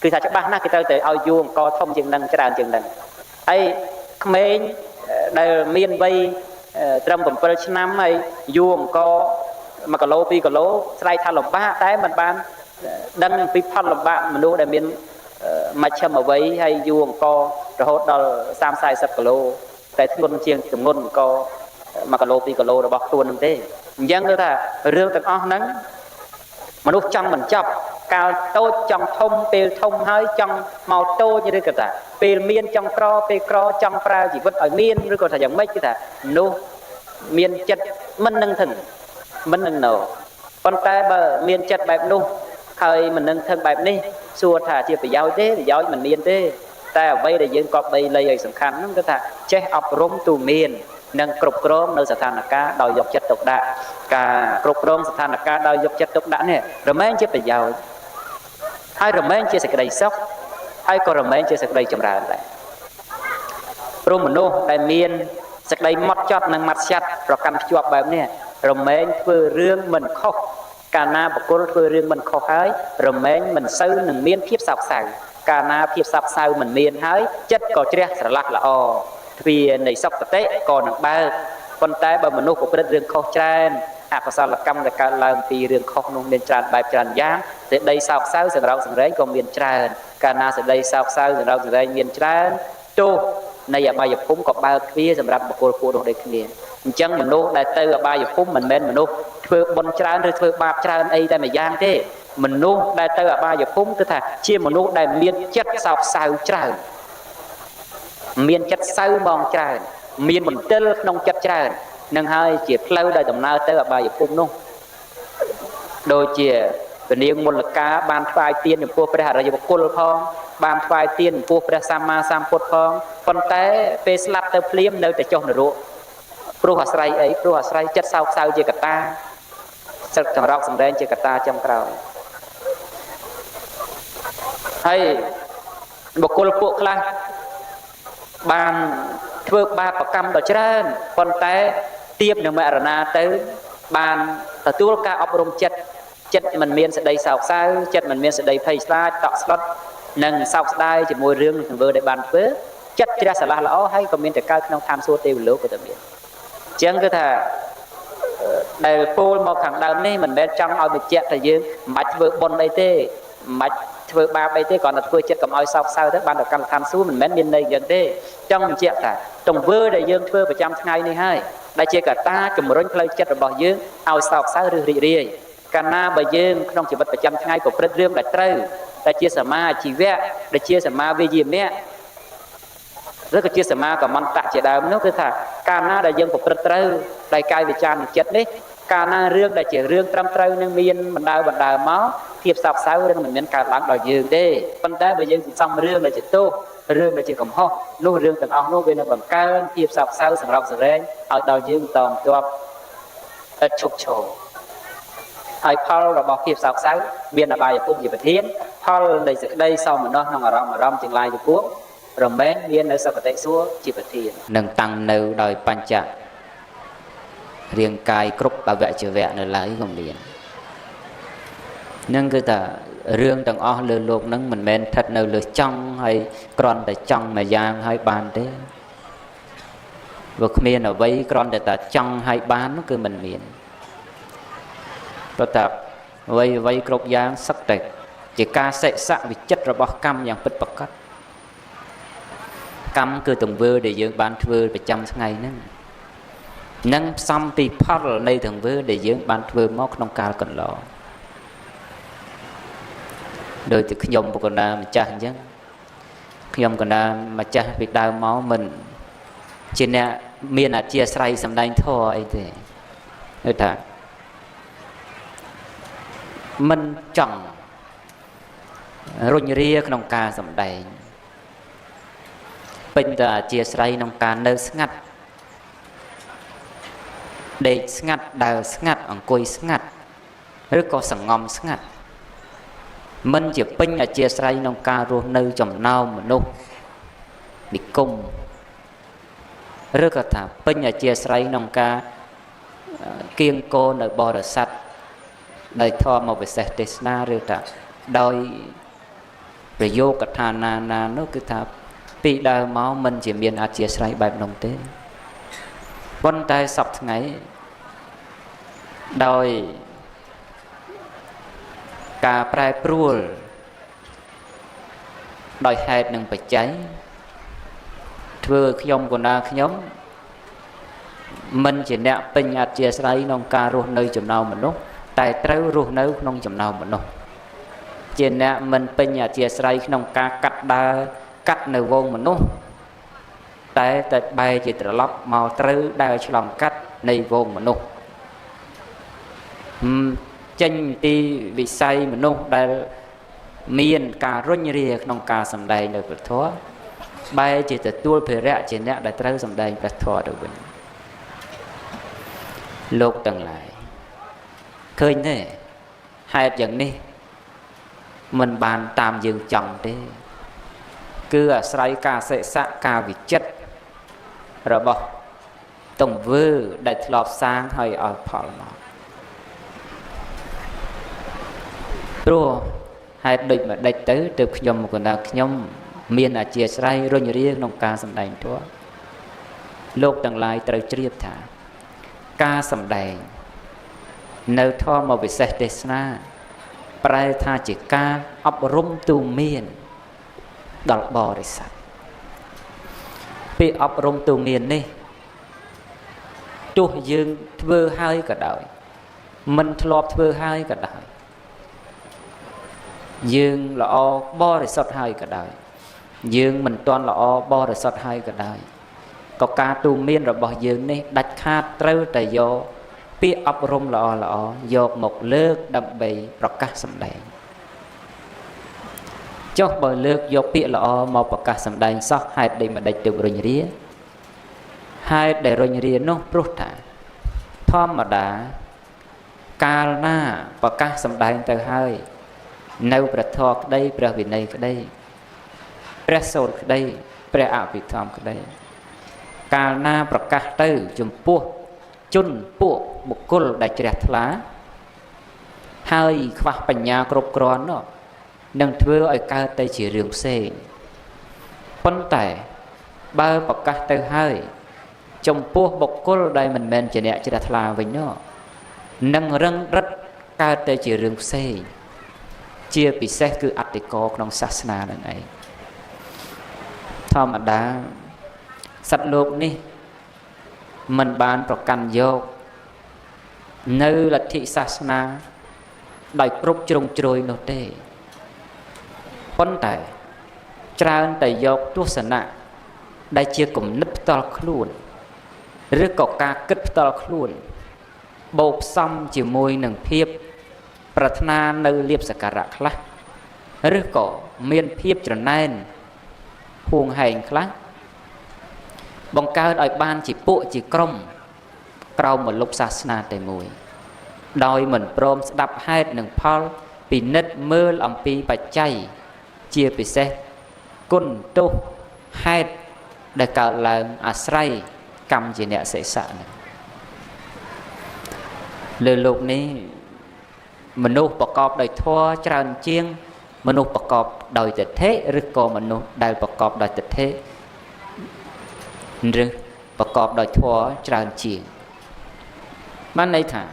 គឺថាច្បាស់ណាស់គេត្រូវតែឲ្យយួរអង្គធំជាងនឹងច្រើនជាងនឹងហើយក្មេងដែលមានវ័យត្រឹម7ឆ្នាំហើយយួរអង្គ1គីឡូ2គីឡូស្រែកថាលំបាកតែមិនបាន ដឹងពីផលលំបាកមនុស្សដែលមានមជ្ឈិមវ័យហើយយូរអង្គរហូតដល់30 40គីឡូតែធ្ងន់ជាងទម្ងន់អង្គ1គីឡូ2គីឡូរបស់ខ្លួនហ្នឹងទេអញ្ចឹងគឺថារឿងទាំងអស់ហ្នឹងមនុស្សចង់បញ្ចប់កាលតូចចង់ធំពេលធំហើយចង់មកតូចឬក៏ថាពេលមានចង់ក្រពេលក្រចង់ប្រើជីវិតឲ្យមានឬក៏ថាយ៉ាងម៉េចគឺថាមនុស្សមានចិត្តមិននឹងថឹងមិននឹងណោប៉ុន្តែបើមានចិត្តបែបនោះហើយមិននឹងថឹងបែបនេះសួរថាជាប្រយោជន៍ទេប្រយោជន៍មិនមានទេតែអ្វីដែលយើងគប្បីលៃឲ្យសំខាន់ហ្នឹងគឺថាចេះអប់រំទូមាននិងគ្រប់គ្រងនៅស្ថានភាពដោយយកចិត្តទុកដាក់ការគ្រប់គ្រងស្ថានភាពដោយយកចិត្តទុកដាក់នេះរមែងជាប្រយោជន៍ហើយរមែងជាសេចក្តីសុខហើយក៏រមែងជាសេចក្តីចម្រើនដែរព្រោះមនុស្សដែលមានសេចក្តីម៉ត់ចត់និងម៉ាត់ឆាត់ប្រកាន់ភ្ជាប់បែបនេះរមែងធ្វើរឿងមិនខុសកាលណាបុគ្គលធ្វើរឿងមិនខុសហើយរមែងមិនសូវនឹងមានភាពសោកសៅកាលណាភាពសោកសៅមិនមានហើយចិត្តក៏ជ្រះស្រឡះល្អទ្វារនៃសុគតិក៏នឹងបើកប៉ុន្តែបើមនុស្សប្រព្រឹត្តរឿងខុសច្រើនអកុសលកម្មដែលកើតឡើងពីរឿងខុសនោះមានច្រើនបែបច្រើនយ៉ាងសេចក្តីសោកសៅសម្រោកសម្រែងក៏មានច្រើនកាលណាសេចក្តីសោកសៅសម្រោកសម្រែងមានច្រើនទោសនៃអបាយភូមិក៏បើកទ្វារសម្រាប់បុគ្គលពួកនោះដូចគ្នាអញ្ចឹងមនុស្សដែលទៅអបាយភូមិមិនមែនមនុស្សធ្វើបុណ្យច្រើនឬធ្វើបាបច្រើនអីតែមួយយ៉ាងទេមនុស្សដែលទៅអបាយភូមិគឺថាជាមនុស្សដែលមានចិត្តសោកសៅច្រើនមានចិត្តសៅមងច្រើនមានមន្ទិលក្នុងចិត្តច្រើននឹងហើយជាផ្លូវដែលដំណើរទៅអបាយភូមិនោះដូចជាពនាងមលកាបានថ្វាយទានចំពោះព្រះអរិយបុគ្គលផងបានថ្វាយទានចំពោះព្រះសម្មាសម្ពុទ្ធផងប៉ុន្តែពេលស្លាប់ទៅភ្លាមនៅតែចុះនរកព្រោះអាស្រ័យអីព្រោះអាស្រ័យចិត្តសោកសៅជាកតាចិត្តចង្រោកសម្រែងជាកតាចុងក្រោយហើយបុគ្គលពួកខ្លះបានធ្វើបាបកម្មដ៏ច្រើនប៉ុន្តែទៀបនឹងមរណាទៅបានទទួលការអប់រំចិត្តចិត្តមិនមានសេចក្តីសោកសៅចិត្តមិនមានសេចក្តីភ័យខ្លាចតក់ស្លុតនិងសោកស្ដាយជាមួយរឿងទង្វើដែលបានធ្វើចិត្តជ្រះស្រឡះល្អហើយក៏មានតែកើតក្នុងឋានសួគ៌ទេវលោកក៏តែមានអញ្ចឹងគឺថាដែលពោលមកខាងដើមនេះមិនមែនចង់ឲ្យបញ្ជាក់ថាយើងមិនបាច់ធ្វើបុណ្យអីទេមិនបាច់ធ្វើបាបអីទេគ្រាន់តែធ្វើចិត្តកុំឲ្យសោកសៅទៅបានដល់កម្មដ្ឋានសួគ៌មិនមែនមានន័យយ៉ាងទេចង់បញ្ជាក់ថាទង្វើដែលយើងធ្វើប្រចាំថ្ងៃនេះហើយដែលជាកត្តាជំរុញផ្លូវចិត្តរបស់យើងឲ្យសោកសៅឬរីករាយកាលណាបើយើងក្នុងជីវិតប្រចាំថ្ងៃប្រព្រឹត្តរឿងដែលត្រូវដែលជាសមាជីវៈដែលជាសមាវិយាមៈឬក៏ជាសមាកមន្តៈជាដើមនោះគឺថាកាលណាដែលយើងប្រព្រឹត្តត្រូវដោយកាយវិចារនិងចិត្តនេះកាលណារឿងដែលជារឿងត្រឹមត្រូវនឹងមានបណ្ដើមកភាពសោកសៅឬមិនមានកើតឡើងដល់យើងទេប៉ុន្តែបើយើងសន្សំរឿងដែលជាទោសរឿងដែលជាកំហុសនោះរឿងទាំងអស់នោះវានឹងបង្កើនភាពសោកសៅសម្រាប់សម្រែងឲ្យដល់យើងតមទាប់ឥតឈប់ឈរហើយផលរបស់ភាពសោកសៅមានអបាយភូមិជាប្រធានផលនៃសេចក្តីសោមនស្សក្នុងអារម្មណ៍ទាំងឡាយចំពោះរមែងមាននៅសុគតិសួគ៌ជាប្រធាននឹងតាំងនៅដោយបញ្ចរាងកាយគ្រប់អវយវៈនៅឡើយក៏មាននឹងគឺថារឿងទាំងអស់លើលោកនឹងមិនមែនស្ថិតនៅលើចង់ហើយគ្រាន់តែចង់មួយយ៉ាងហើយបានទេបើគ្មានអ្វីគ្រាន់តែតែចង់ហើយបានគឺមិនមានព្រោះតែអ្វីគ្រប់យ៉ាងសឹកតែជាការសិសៈវិចិត្ររបស់កម្មយ៉ាងពិតប្រាកដកម្មគឺទង្វើដែលយើងបានធ្វើប្រចាំថ្ងៃហ្នឹងនឹងផ្សំពីផលនៃទង្វើដែលយើងបានធ្វើមកក្នុងកាលកន្លងដោយតែខ្ញុំកណ្ដាលម្ចាស់អញ្ចឹងខ្ញុំកណ្ដាលម្ចាស់ពីដើមមកមិនជាអ្នកមានអធិស្រ័យសម្ដែងធម៌អីទេគឺថាមិនចង់រុញរាក្នុងការសម្ដែងពេញតែអធិស្រ័យក្នុងការនៅស្ងាត់ដេកស្ងាត់ដើរស្ងាត់អង្គុយស្ងាត់ឬក៏សងំស្ងាត់មិនជាពេញអធិស្រ័យក្នុងការរស់នៅចំណោមមនុស្សនិគមឬក៏ថាពេញអធិស្រ័យក្នុងការគៀងគរនៅបរិស័ទដោយធម៌វិសេសទេសនាឬថាដោយប្រយោគកថាណាណានោះគឺថាពីដើមមកមិនជាមានអធិស្រ័យបែបនោះទេប៉ុន្តែសពថ្ងៃដោយ ការប្រែប្រួលដោយហេតុនិងបច្ច័យធ្វើខ្ញុំកណាខ្ញុំមិនជាអ្នកពេញអធិស្ឋានក្នុងការរស់នៅចំណោមមនុស្សតែត្រូវរស់នៅក្នុងចំណោមមនុស្សជាអ្នកមិនពេញអធិស្ឋានក្នុងការកាត់ដើរកាត់នៅវងមនុស្សតែតែបែរជាត្រឡប់មកត្រូវដើរឆ្លងកាត់នៃវងមនុស្សចេញពីវិស័យមនុស្សដែលមានការរុញរាក្នុងការសម្ដែងនៅព្រះធម៌បែរជាទទួលភារៈជាអ្នកដែលត្រូវសម្ដែងព្រះធម៌ទៅវិញលោកទាំងឡាយឃើញទេហេតុយ៉ាងនេះមិនបានតាមយើងចង់ទេគឺអាស្រ័យការសិស្សៈការវិចិត្ររបស់ទង្វើដែលធ្លាប់សាងហើយឲ្យផលមកព្រោះហេតុដូចម្ដេចទៅទើបខ្ញុំកណ្ដាលខ្ញុំមានអធិស្ឋានរុញរាក្នុងការសម្ដែងធម៌លោកទាំងឡាយត្រូវជ្រាបថាការសម្ដែងនៅធម៌វិសេសទេសនាប្រែថាជាការអប់រំទូមានដល់បរិស័ទពេលអប់រំទូមាននេះទោះយើងធ្វើហើយក៏ដោយមិនធ្លាប់ធ្វើហើយក៏ដោយយើងល្អបរិសុទ្ធហើយក៏ដោយយើងមិនទាន់ល្អបរិសុទ្ធហើយក៏ដោយក៏ការទូមានរបស់យើងនេះដាច់ខាតត្រូវតែយកពាក្យអប់រំល្អល្អយកមកលើកដើម្បីប្រកាសសម្ដែងចុះបើលើកយកពាក្យល្អមកប្រកាសសម្ដែងសោះហេតុដូចម្ដេចទើបរុញរាហេតុដែលរុញរានោះព្រោះថាធម្មតាកាលណាប្រកាសសម្ដែងទៅហើយនៅព្រះធម៌ក្តីព្រះវិន័យក្តីព្រះសូត្រក្តីព្រះអភិធម្មក្តីកាលណាប្រកាសទៅចំពោះជនពួកបុគ្គលដែលជ្រះថ្លាហើយខ្វះបញ្ញាគ្រប់គ្រាន់នោះនឹងធ្វើឲ្យកើតទៅជារឿងផ្សេងប៉ុន្តែបើប្រកាសទៅហើយចំពោះបុគ្គលដែលមិនមែនជាអ្នកជ្រះថ្លាវិញនោះនឹងរឹងរិតកើតទៅជារឿងផ្សេងជាពិសេសគឺអតិកោក្នុងសាសនានឹងឯងធម្មតាសត្វលោកនេះមិនបានប្រកាន់យកនៅលទ្ធិសាសនាដោយគ្រប់ជ្រុងជ្រោយនោះទេប៉ុន្តែច្រើនតែយកទស្សនៈដែលជាគំនិតផ្ទាល់ខ្លួនឬក៏ការគិតផ្ទាល់ខ្លួនបូកផ្សំជាមួយនឹងភាពប្រាថ្នានៅលៀបសក្ការៈខ្លះឬក៏មានភាពច្រណែនហួងហែងខ្លះបង្កើតឲ្យបានជាពួកជាក្រុមក្រោមមលុបសាសនាតែមួយដោយមិនព្រមស្ដាប់ហេតុនិងផលពិនិត្យមើលអំពីបច្ច័យជាពិសេសគុណទោសហេតុដែលកើតឡើងអាស្រ័យកម្មជាអ្នកសិស្សៈនឹងលើលោកនេះមនុស្សប្រកបដោយធម៌ច្រើនជាងមនុស្សប្រកបដោយទិដ្ឋិឬក៏មនុស្សដែលប្រកបដោយទិដ្ឋិឬប្រកបដោយធម៌ច្រើនជាងបានន័យថា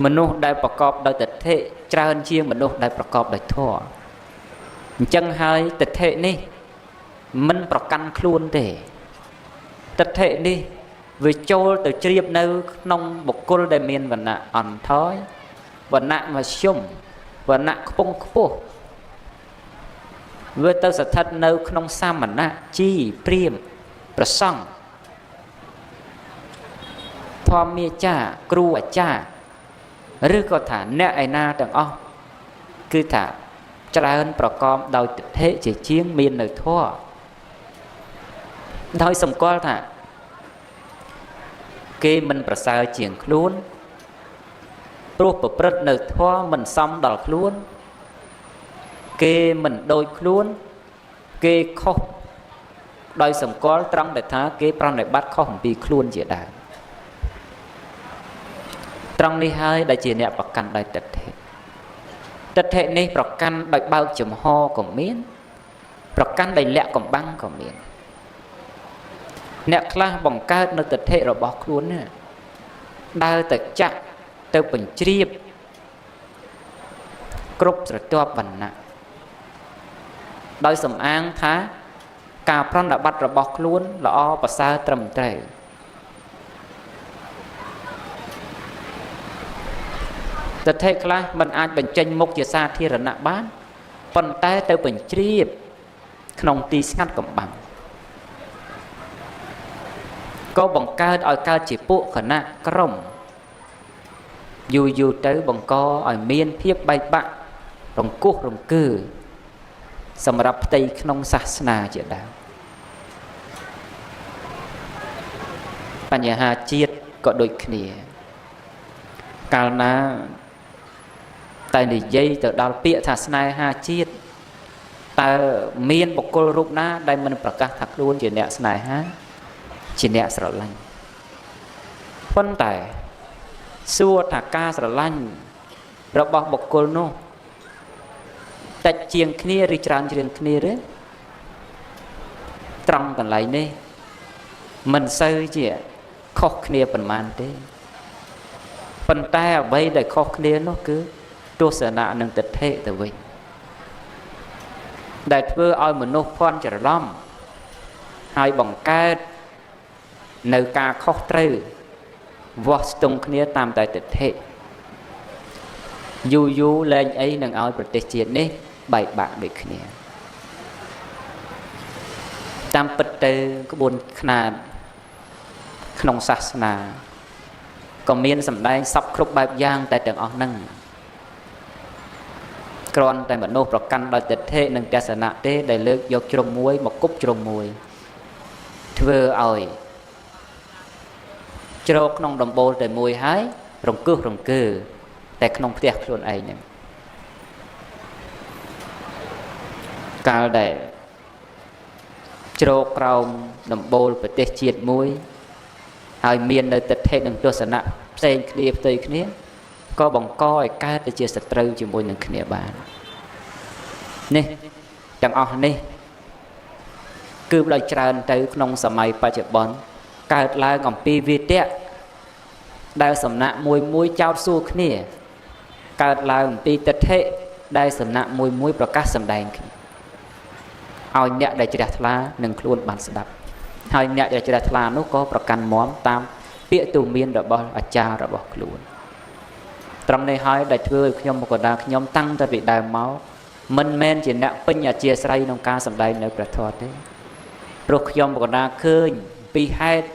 មនុស្សដែលប្រកបដោយទិដ្ឋិច្រើនជាងមនុស្សដែលប្រកបដោយធម៌អញ្ចឹងហើយទិដ្ឋិនេះមិនប្រកាន់ខ្លួនទេទិដ្ឋិនេះវាចូលទៅជ្រាបនៅក្នុងបុគ្គលដែលមានវណ្ណៈអន់ថយវណ្ណៈមធ្យមវណ្ណៈខ្ពង់ខ្ពស់វាទៅស្ថិតនៅក្នុងសាមណៈជីព្រាមប្រសង់ធម្មាចារគ្រូអាចារ្យឬក៏ថាអ្នកឯណាទាំងអស់គឺថាច្រើនប្រកបដោយទិដ្ឋិជាជាងមាននៅធម៌ដោយសម្គាល់ថាគេមិនប្រសើរជាងខ្លួនព្រោះប្រព្រឹត្តនៅធម៌មិនសមដល់ខ្លួនគេមិនដូចខ្លួនគេខុសដោយសម្គាល់ត្រង់ដែលថាគេប្រណិប័តខុសអំពីខ្លួនជាដើមត្រង់នេះហើយដែលជាអ្នកប្រកាន់ដោយទិដ្ឋិទិដ្ឋិនេះប្រកាន់ដោយបើកចំហក៏មានប្រកាន់ដោយលាក់កំបាំងក៏មានអ្នកខ្លះបង្កើតនៅទិដ្ឋិរបស់ខ្លួនណាដើរទៅចាក់ទៅបញ្ជ្រាប គ្រប់ស្រទាប់វណ្ណៈដោយសំអាងថាការប្រណិប័តរបស់ខ្លួនល្អប្រសើរត្រឹមត្រូវទិដ្ឋិខ្លះមិនអាចបញ្ចេញមុខជាសាធារណៈបានប៉ុន្តែទៅបញ្ជ្រាបក្នុងទីស្ងាត់កំបាំងក៏បង្កើតឲ្យកើតជាពួកគណៈក្រុមយូរយូរទៅបង្កឲ្យមានភាពបែកបាក់រង្គោះរង្គើសម្រាប់ផ្ទៃក្នុងសាសនាជាដើមបញ្ហាជាតិក៏ដូចគ្នាកាលណាតែនិយាយទៅដល់ពាក្យថាស្នេហាជាតិតើមានបុគ្គលរូបណាដែលមិនប្រកាសថាខ្លួនជាអ្នកស្នេហាជាអ្នកស្រឡាញ់ប៉ុន្តែសួរថាការស្រឡាញ់របស់បុគ្គលនោះតិចជាងគ្នាឬច្រើនជាងគ្នាឬត្រង់កន្លែងនេះមិនសូវជាខុសគ្នាប៉ុន្មានទេប៉ុន្តែអ្វីដែលខុសគ្នានោះគឺទស្សនៈនិងទិដ្ឋិទៅវិញដែលធ្វើឲ្យមនុស្សភ័ន្តច្រឡំហើយបង្កើតនៅការខុសត្រូវវាស់ស្ទង់គ្នាតាមតែទិដ្ឋិយូរយូរលែងអីនឹងឲ្យប្រទេសជាតិនេះបែកបាក់ដូចគ្នាតាមពិតទៅក្បួនខ្នាតក្នុងសាសនាក៏មានសម្ដែងសពគ្រប់បែបយ៉ាងតែទាំងអស់ហ្នឹងគ្រាន់តែមនុស្សប្រកាន់ដោយទិដ្ឋិនិងទស្សនៈទេដែលលើកយកជ្រុងមួយមកគប់ជ្រុងមួយធ្វើឲ្យជ្រកក្នុងដំបូលតែមួយហើយរង្គើសរង្គើតែក្នុងផ្ទះខ្លួនឯងហ្នឹងកាលដែលជ្រកក្រោមដំបូលប្រទេសជាតិមួយហើយមាននៅទិដ្ឋិនិងទស្សនៈផ្សេងគ្នាផ្ទុយគ្នាក៏បង្កឲ្យកើតទៅជាសត្រូវជាមួយនឹងគ្នាបាននេះទាំងអស់នេះគឺដោយច្រើនទៅក្នុងសម័យបច្ចុប្បន្នកើតឡើងអំពីវិទ្យដែលសំណាក់មួយមួយចោទសួរគ្នាកើតឡើងអំពីទិដ្ឋិដែលសំណាក់មួយមួយប្រកាសសម្ដែងគ្នាឲ្យអ្នកដែលជ្រះថ្លានឹងខ្លួនបានស្ដាប់ហើយអ្នកដែលជ្រះថ្លានោះក៏ប្រកាន់មាំតាមពាក្យទូមានរបស់អាចារ្យរបស់ខ្លួនត្រង់នេះហើយដែលធ្វើឲ្យខ្ញុំមកកដាខ្ញុំតាំងតែពីដើមមកមិនមែនជាអ្នកពេញអធិស្ឋានក្នុងការសម្ដែងនៅព្រះធម៌ទេព្រោះខ្ញុំមកកដាឃើញពីហេតុ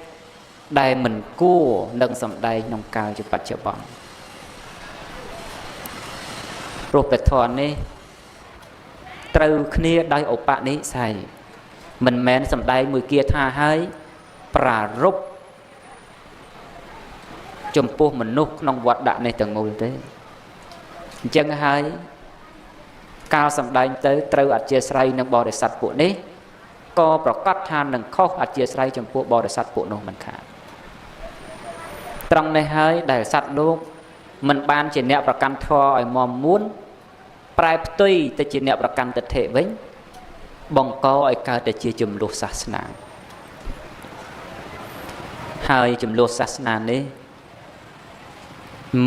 ដែលមិនគួរនឹងសម្ដែងក្នុងកាលជាបច្ចុប្បន្នព្រោះព្រះធម៌នេះត្រូវគ្នាដោយឧបនិស្ស័យមិនមែនសម្ដែងមួយគាថាហើយប្រារព្ធចំពោះមនុស្សក្នុងវត្តដាក់នេះទាំងមូលទេអញ្ចឹងហើយកាលសម្ដែងទៅត្រូវអធិស្ឋាននឹងបរិស័ទពួកនេះក៏ប្រកាសថានឹងខុសអធិស្ឋានចំពោះបរិស័ទពួកនោះមិនខានត្រង់នេះហើយដែលសត្វលោកមិនបានជាអ្នកប្រកាន់ធម៌ឲ្យមមមួនប្រែផ្ទុយទៅជាអ្នកប្រកាន់ទិដ្ឋិវិញបង្កឲ្យកើតទៅជាចំនួនសាសនាហើយចំនួនសាសនានេះ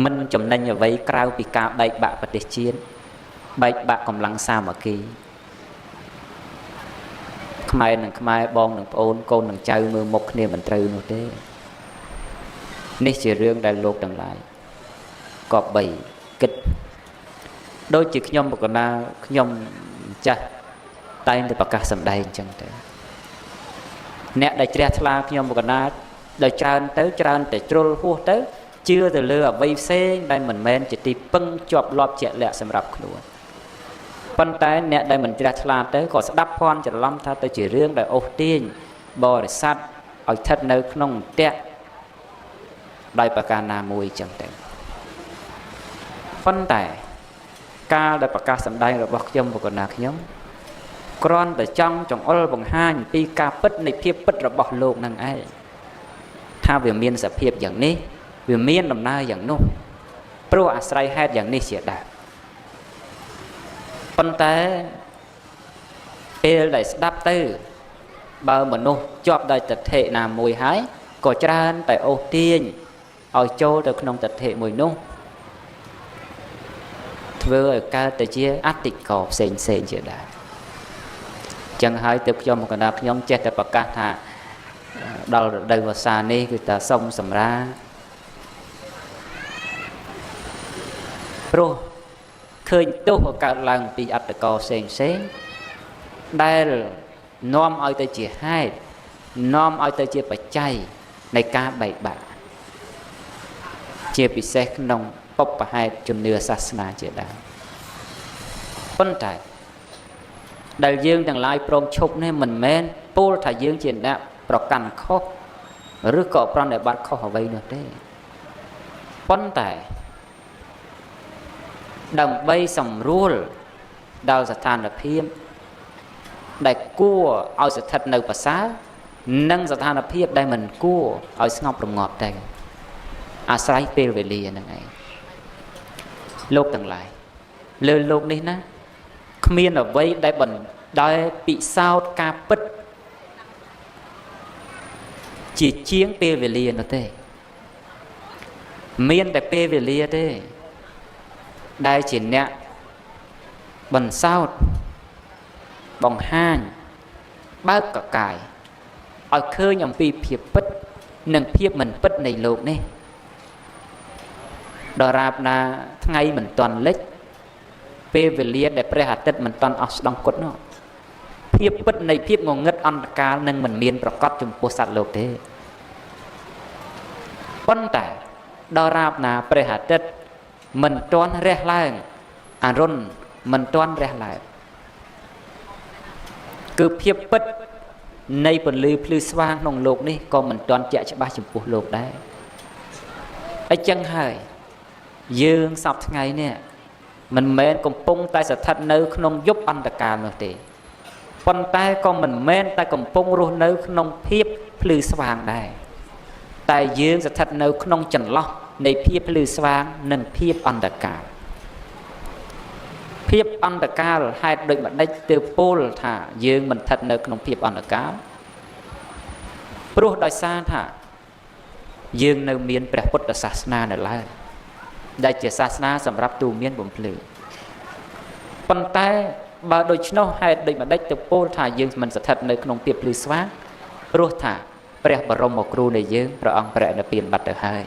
មិនចំណេញអ្វីក្រៅពីការបែកបាក់ប្រទេសជាតិបែកបាក់កម្លាំងសាមគ្គីខ្មែរនិងខ្មែរបងនិងប្អូនកូននិងចៅមើលមុខគ្នាមិនត្រូវនោះទេនេះជារឿងដែលលោកទាំងឡាយគប្បីគិតដូចជាខ្ញុំបកណាខ្ញុំចាស់តែងតែប្រកាសសម្ដែងអញ្ចឹងទៅអ្នកដែលជ្រះថ្លាខ្ញុំបកណាដោយច្រើនទៅច្រើនតែជ្រុលហួសទៅជឿទៅលើអ្វីផ្សេងដែលមិនមែនជាទីពឹងជាប់លាប់ជាក់លាក់សម្រាប់ខ្លួនប៉ុន្តែអ្នកដែលមិនជ្រះថ្លាទៅក៏ស្ដាប់ភ័ន្តច្រឡំថាទៅជារឿងដែលអូសទាញបរិស័ទឲ្យស្ថិតនៅក្នុងផ្ទះដោយប្រការណាមួយចឹងទៅប៉ុន្តែកាលដែលប្រកាសសម្ដែងរបស់ខ្ញុំបកណាខ្ញុំគ្រាន់តែចង់ចង្អុលបង្ហាញពីការពិតនៃភាពពិតរបស់លោកនឹងឯងថាវាមានសភាពយ៉ាងនេះវាមានដំណើរយ៉ាងនោះព្រោះអាស្រ័យហេតុយ៉ាងនេះជាដើមប៉ុន្តែពេលដែលស្ដាប់ទៅបើមនុស្សជាប់ដោយទិដ្ឋិណាមួយហើយក៏ច្រើនតែអូសទាញឲ្យចូលទៅក្នុងទិដ្ឋិមួយនោះ ធ្វើឲ្យកើតទៅជាអតិកោផ្សេងផ្សេងជាដែរចឹងហើយទើបខ្ញុំកណ្ដាលខ្ញុំចេះតែប្រកាសថាដល់រដូវវស្សានេះគឺថាសុំសម្រាព្រោះឃើញទោសក៏កើតឡើងពីអត្តកោផ្សេងផ្សេងដែលនាំឲ្យទៅជាហេតុនាំឲ្យទៅជាបច្ច័យនៃការបែកបាក់ជាពិសេសក្នុងបុព្វហេតុជំនឿសាសនាជាដើមប៉ុន្តែដែលយើងទាំងឡាយព្រមឈប់នេះមិនមែនពោលថាយើងជាអ្នកប្រកាន់ខុសឬក៏ប្រណិប័តខុសអ្វីនោះទេប៉ុន្តែដើម្បីសម្រួលដល់ស្ថានភាពដែលគួរឲ្យស្ថិតនៅប្រសើរនិងស្ថានភាពដែលមិនគួរឲ្យស្ងប់រងាប់ទៅអាស្រ័យពេលវេលាហ្នឹងឯងលោកទាំងឡាយលើលោកនេះណាគ្មានអ្វីដែលបណ្ដោយពិសោធន៍ការពិតជាជាងពេលវេលានោះទេមានតែពេលវេលាទេដែលជាអ្នកបន្សោតបង្ហាញបើកកកាយឲ្យឃើញអំពីភាពពិតនិងភាពមិនពិតនៃលោកនេះដរាបណាថ្ងៃមិនទាន់លិចពេលវេលាដែលព្រះអាទិត្យមិនទាន់អស់ស្ដង់គត់នោះភាពពិតនៃភាពងងឹតអន្តកាលនឹងមិនមានប្រកបចំពោះសត្វលោកទេប៉ុន្តែដរាបណាព្រះអាទិត្យមិនទាន់រះឡើងអរុណមិនទាន់រះឡើងគឺភាពពិតនៃពន្លឺភ្លឺស្វាងក្នុងលោកនេះក៏មិនទាន់ជាក់ច្បាស់ចំពោះលោកដែរអញ្ចឹងហើយយើងសពថ្ងៃនេះមិនមែនកំពុងតែស្ថិតនៅក្នុងយុគអន្តកាលនោះទេប៉ុន្តែក៏មិនមែនតែកំពុងរស់នៅក្នុងភាពភ្លឺស្វាងដែរតែយើងស្ថិតនៅក្នុងចន្លោះនៃភាពភ្លឺស្វាងនិងភាពអន្តកាលភាពអន្តកាលហេតុដូចម្ដេចទើបពោលថាយើងមិនស្ថិតនៅក្នុងភាពអន្តកាលព្រោះដោយសារថាយើងនៅមានព្រះពុទ្ធសាសនានៅឡើយដែលជាសាសនាសម្រាប់ទូមានបំភ្លឺប៉ុន្តែបើដូច្នោះហេតុដូចម្ដេចទៅពោលថាយើងមិនស្ថិតនៅក្នុងភាពភ្លឺស្វាងព្រោះថាព្រះបរមគ្រូនៃយើងព្រះអង្គបរិនិព្វានបាត់ទៅហើយ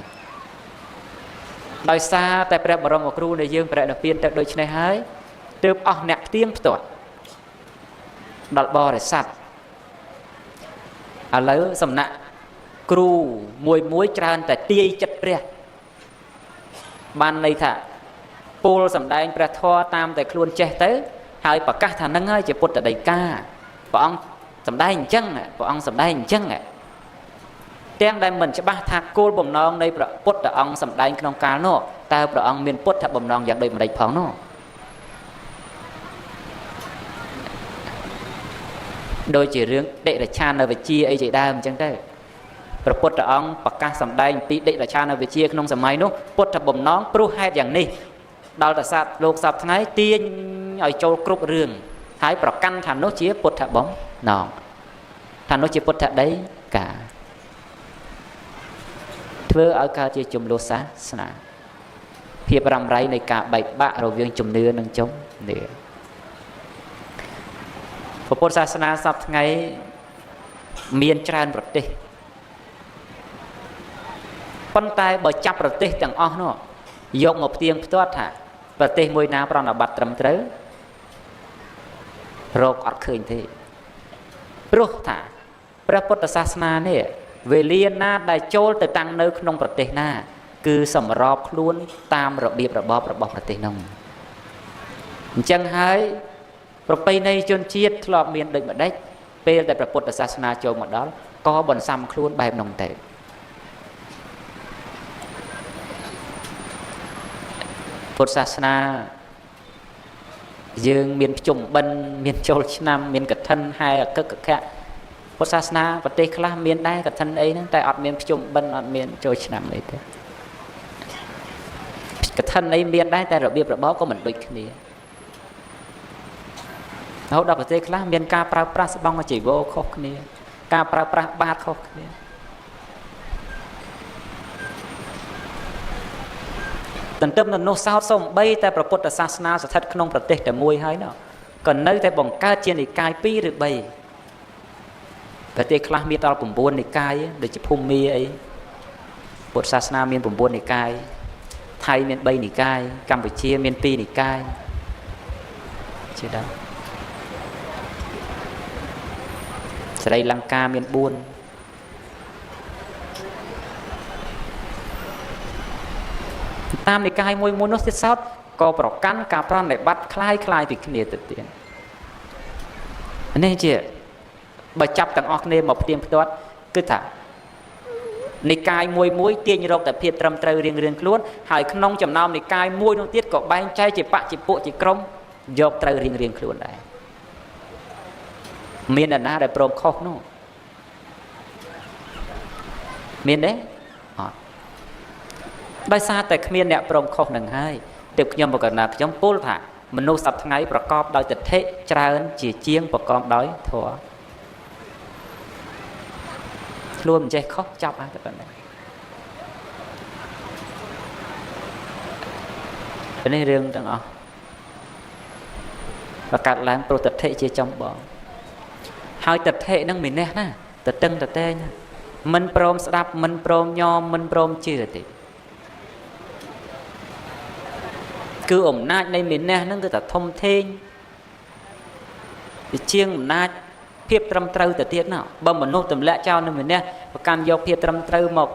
ដោយសារតែព្រះបរមគ្រូនៃយើងបរិនិព្វានទៅដូច្នេះហើយទើបអស់អ្នកផ្ទៀងផ្ទាត់ដល់បរិស័ទឥឡូវសំណាក់គ្រូមួយមួយច្រើនតែទាយចិត្តព្រះបានន័យថាពោលសម្ដែងព្រះធម៌តាមតែខ្លួនចេះទៅហើយប្រកាសថានឹងហើយជាពុទ្ធដីកាព្រះអង្គសម្ដែងអញ្ចឹងព្រះអង្គសម្ដែងអញ្ចឹងទាំងដែលមិនច្បាស់ថាគោលបំណងនៃព្រះពុទ្ធអង្គសម្ដែងក្នុងកាលនោះតើព្រះអង្គមានពុទ្ធបំណងយ៉ាងដូចម្តេចផងនោះដូចជារឿងតិរច្ឆានវិជ្ជាអីជាដើមអញ្ចឹងទៅព្រះពុទ្ធអង្គប្រកាសសម្ដែងពីតិរច្ឆានវិជ្ជាក្នុងសម័យនោះពុទ្ធបំណងព្រោះហេតុយ៉ាងនេះដល់តែសត្វលោកសពថ្ងៃទាញឲ្យចូលគ្រប់រឿងហើយប្រកាន់ថានោះជាពុទ្ធបំណងថានោះជាពុទ្ធដីកាធ្វើឲ្យកើតជាចំនួនសាសនាភាពរ៉ាំរ៉ៃនៃការបែកបាក់រវាងជំនឿនិងជំនឿពុទ្ធសាសនាសពថ្ងៃមានច្រើនប្រទេសប៉ុន្តែបើចាប់ប្រទេសទាំងអស់នោះយកមកផ្ទៀងផ្ទាត់ថាប្រទេសមួយណាប្រណិប័តត្រឹមត្រូវរកអត់ឃើញទេព្រោះថាព្រះពុទ្ធសាសនានេះវេលាណាដែលចូលទៅតាំងនៅក្នុងប្រទេសណាគឺសម្របខ្លួនតាមរបៀបរបបរបស់ប្រទេសនោះអញ្ចឹងហើយប្រពៃណីជនជាតិធ្លាប់មានដូចម្ដេចពេលដែលព្រះពុទ្ធសាសនាចូលមកដល់ក៏បន្សាំខ្លួនបែបនោះទៅពុទ្ធសាសនាយើងមានភ្ជុំបិណ្ឌមានចូលឆ្នាំមានកឋិនហែអកកកៈពុទ្ធសាសនាប្រទេសខ្លះមានដែរកឋិនអីហ្នឹងតែអត់មានភ្ជុំបិណ្ឌអត់មានចូលឆ្នាំអីទេកឋិនអីមានដែរតែរបៀបរបបក៏មិនដូចគ្នារហូតដល់ប្រទេសខ្លះមានការប្រើប្រាស់ស្បង់ជីវរខុសគ្នាការប្រើប្រាស់បាតខុសគ្នា ទន្ទឹមនឹងនោះសោតសំបីតែព្រះពុទ្ធសាសនាស្ថិតក្នុងប្រទេសតែមួយហើយណោះក៏នៅតែបង្កើតជានិកាយ2ឬ3ប្រទេសខ្លះមានដល់9និកាយដូចជាភូមាអីពុទ្ធសាសនាមាន9និកាយថៃមាន3និកាយកម្ពុជាមាន2និកាយជាដើមស្រីលង្កាមាន4តាមនិកាយមួយមួយនោះទៀតសោតក៏ប្រកាន់ការប្រណិប័តคล้ายៗពីគ្នាទៅទៀតនេះជាបើចាប់ទាំងអស់គ្នាមកផ្ទៀងផ្ទាត់គឺថានិកាយមួយមួយទាញរកតែភាពត្រឹមត្រូវរៀងៗខ្លួនហើយក្នុងចំណោមនិកាយមួយនោះទៀតក៏បែងចែកជាបច្ចជាពួកជាក្រុមយកត្រូវរៀងៗខ្លួនដែរមានអ្នកណាដែលព្រមខុសនោះមានទេអត់ដោយសារតែគ្មានអ្នកព្រមខុសនឹងហើយទើបខ្ញុំបកណាខ្ញុំពោលថាមនុស្សសប្តាហ៍ថ្ងៃប្រកបដោយទិដ្ឋិច្រើនជាជាងប្រកបដោយធម៌ខ្លួនមិនចេះខុសចាប់ហើយតែប៉ុណ្ណេះនេះរឿងទាំងអស់ប្រកាសឡើងព្រោះទិដ្ឋិជាចម្បងហើយទិដ្ឋិនឹងមានះណាតតឹងតតែងមិនព្រមស្ដាប់មិនព្រមញោមមិនព្រមជឿទេគឺអំណាចនៃមានះហ្នឹងគឺតែធំធេងជាជាងអំណាចភាពត្រឹមត្រូវទៅទៀតណាបើមនុស្សទម្លាក់ចោលនៅមានះប្រកាន់យកភាពត្រឹមត្រូវមក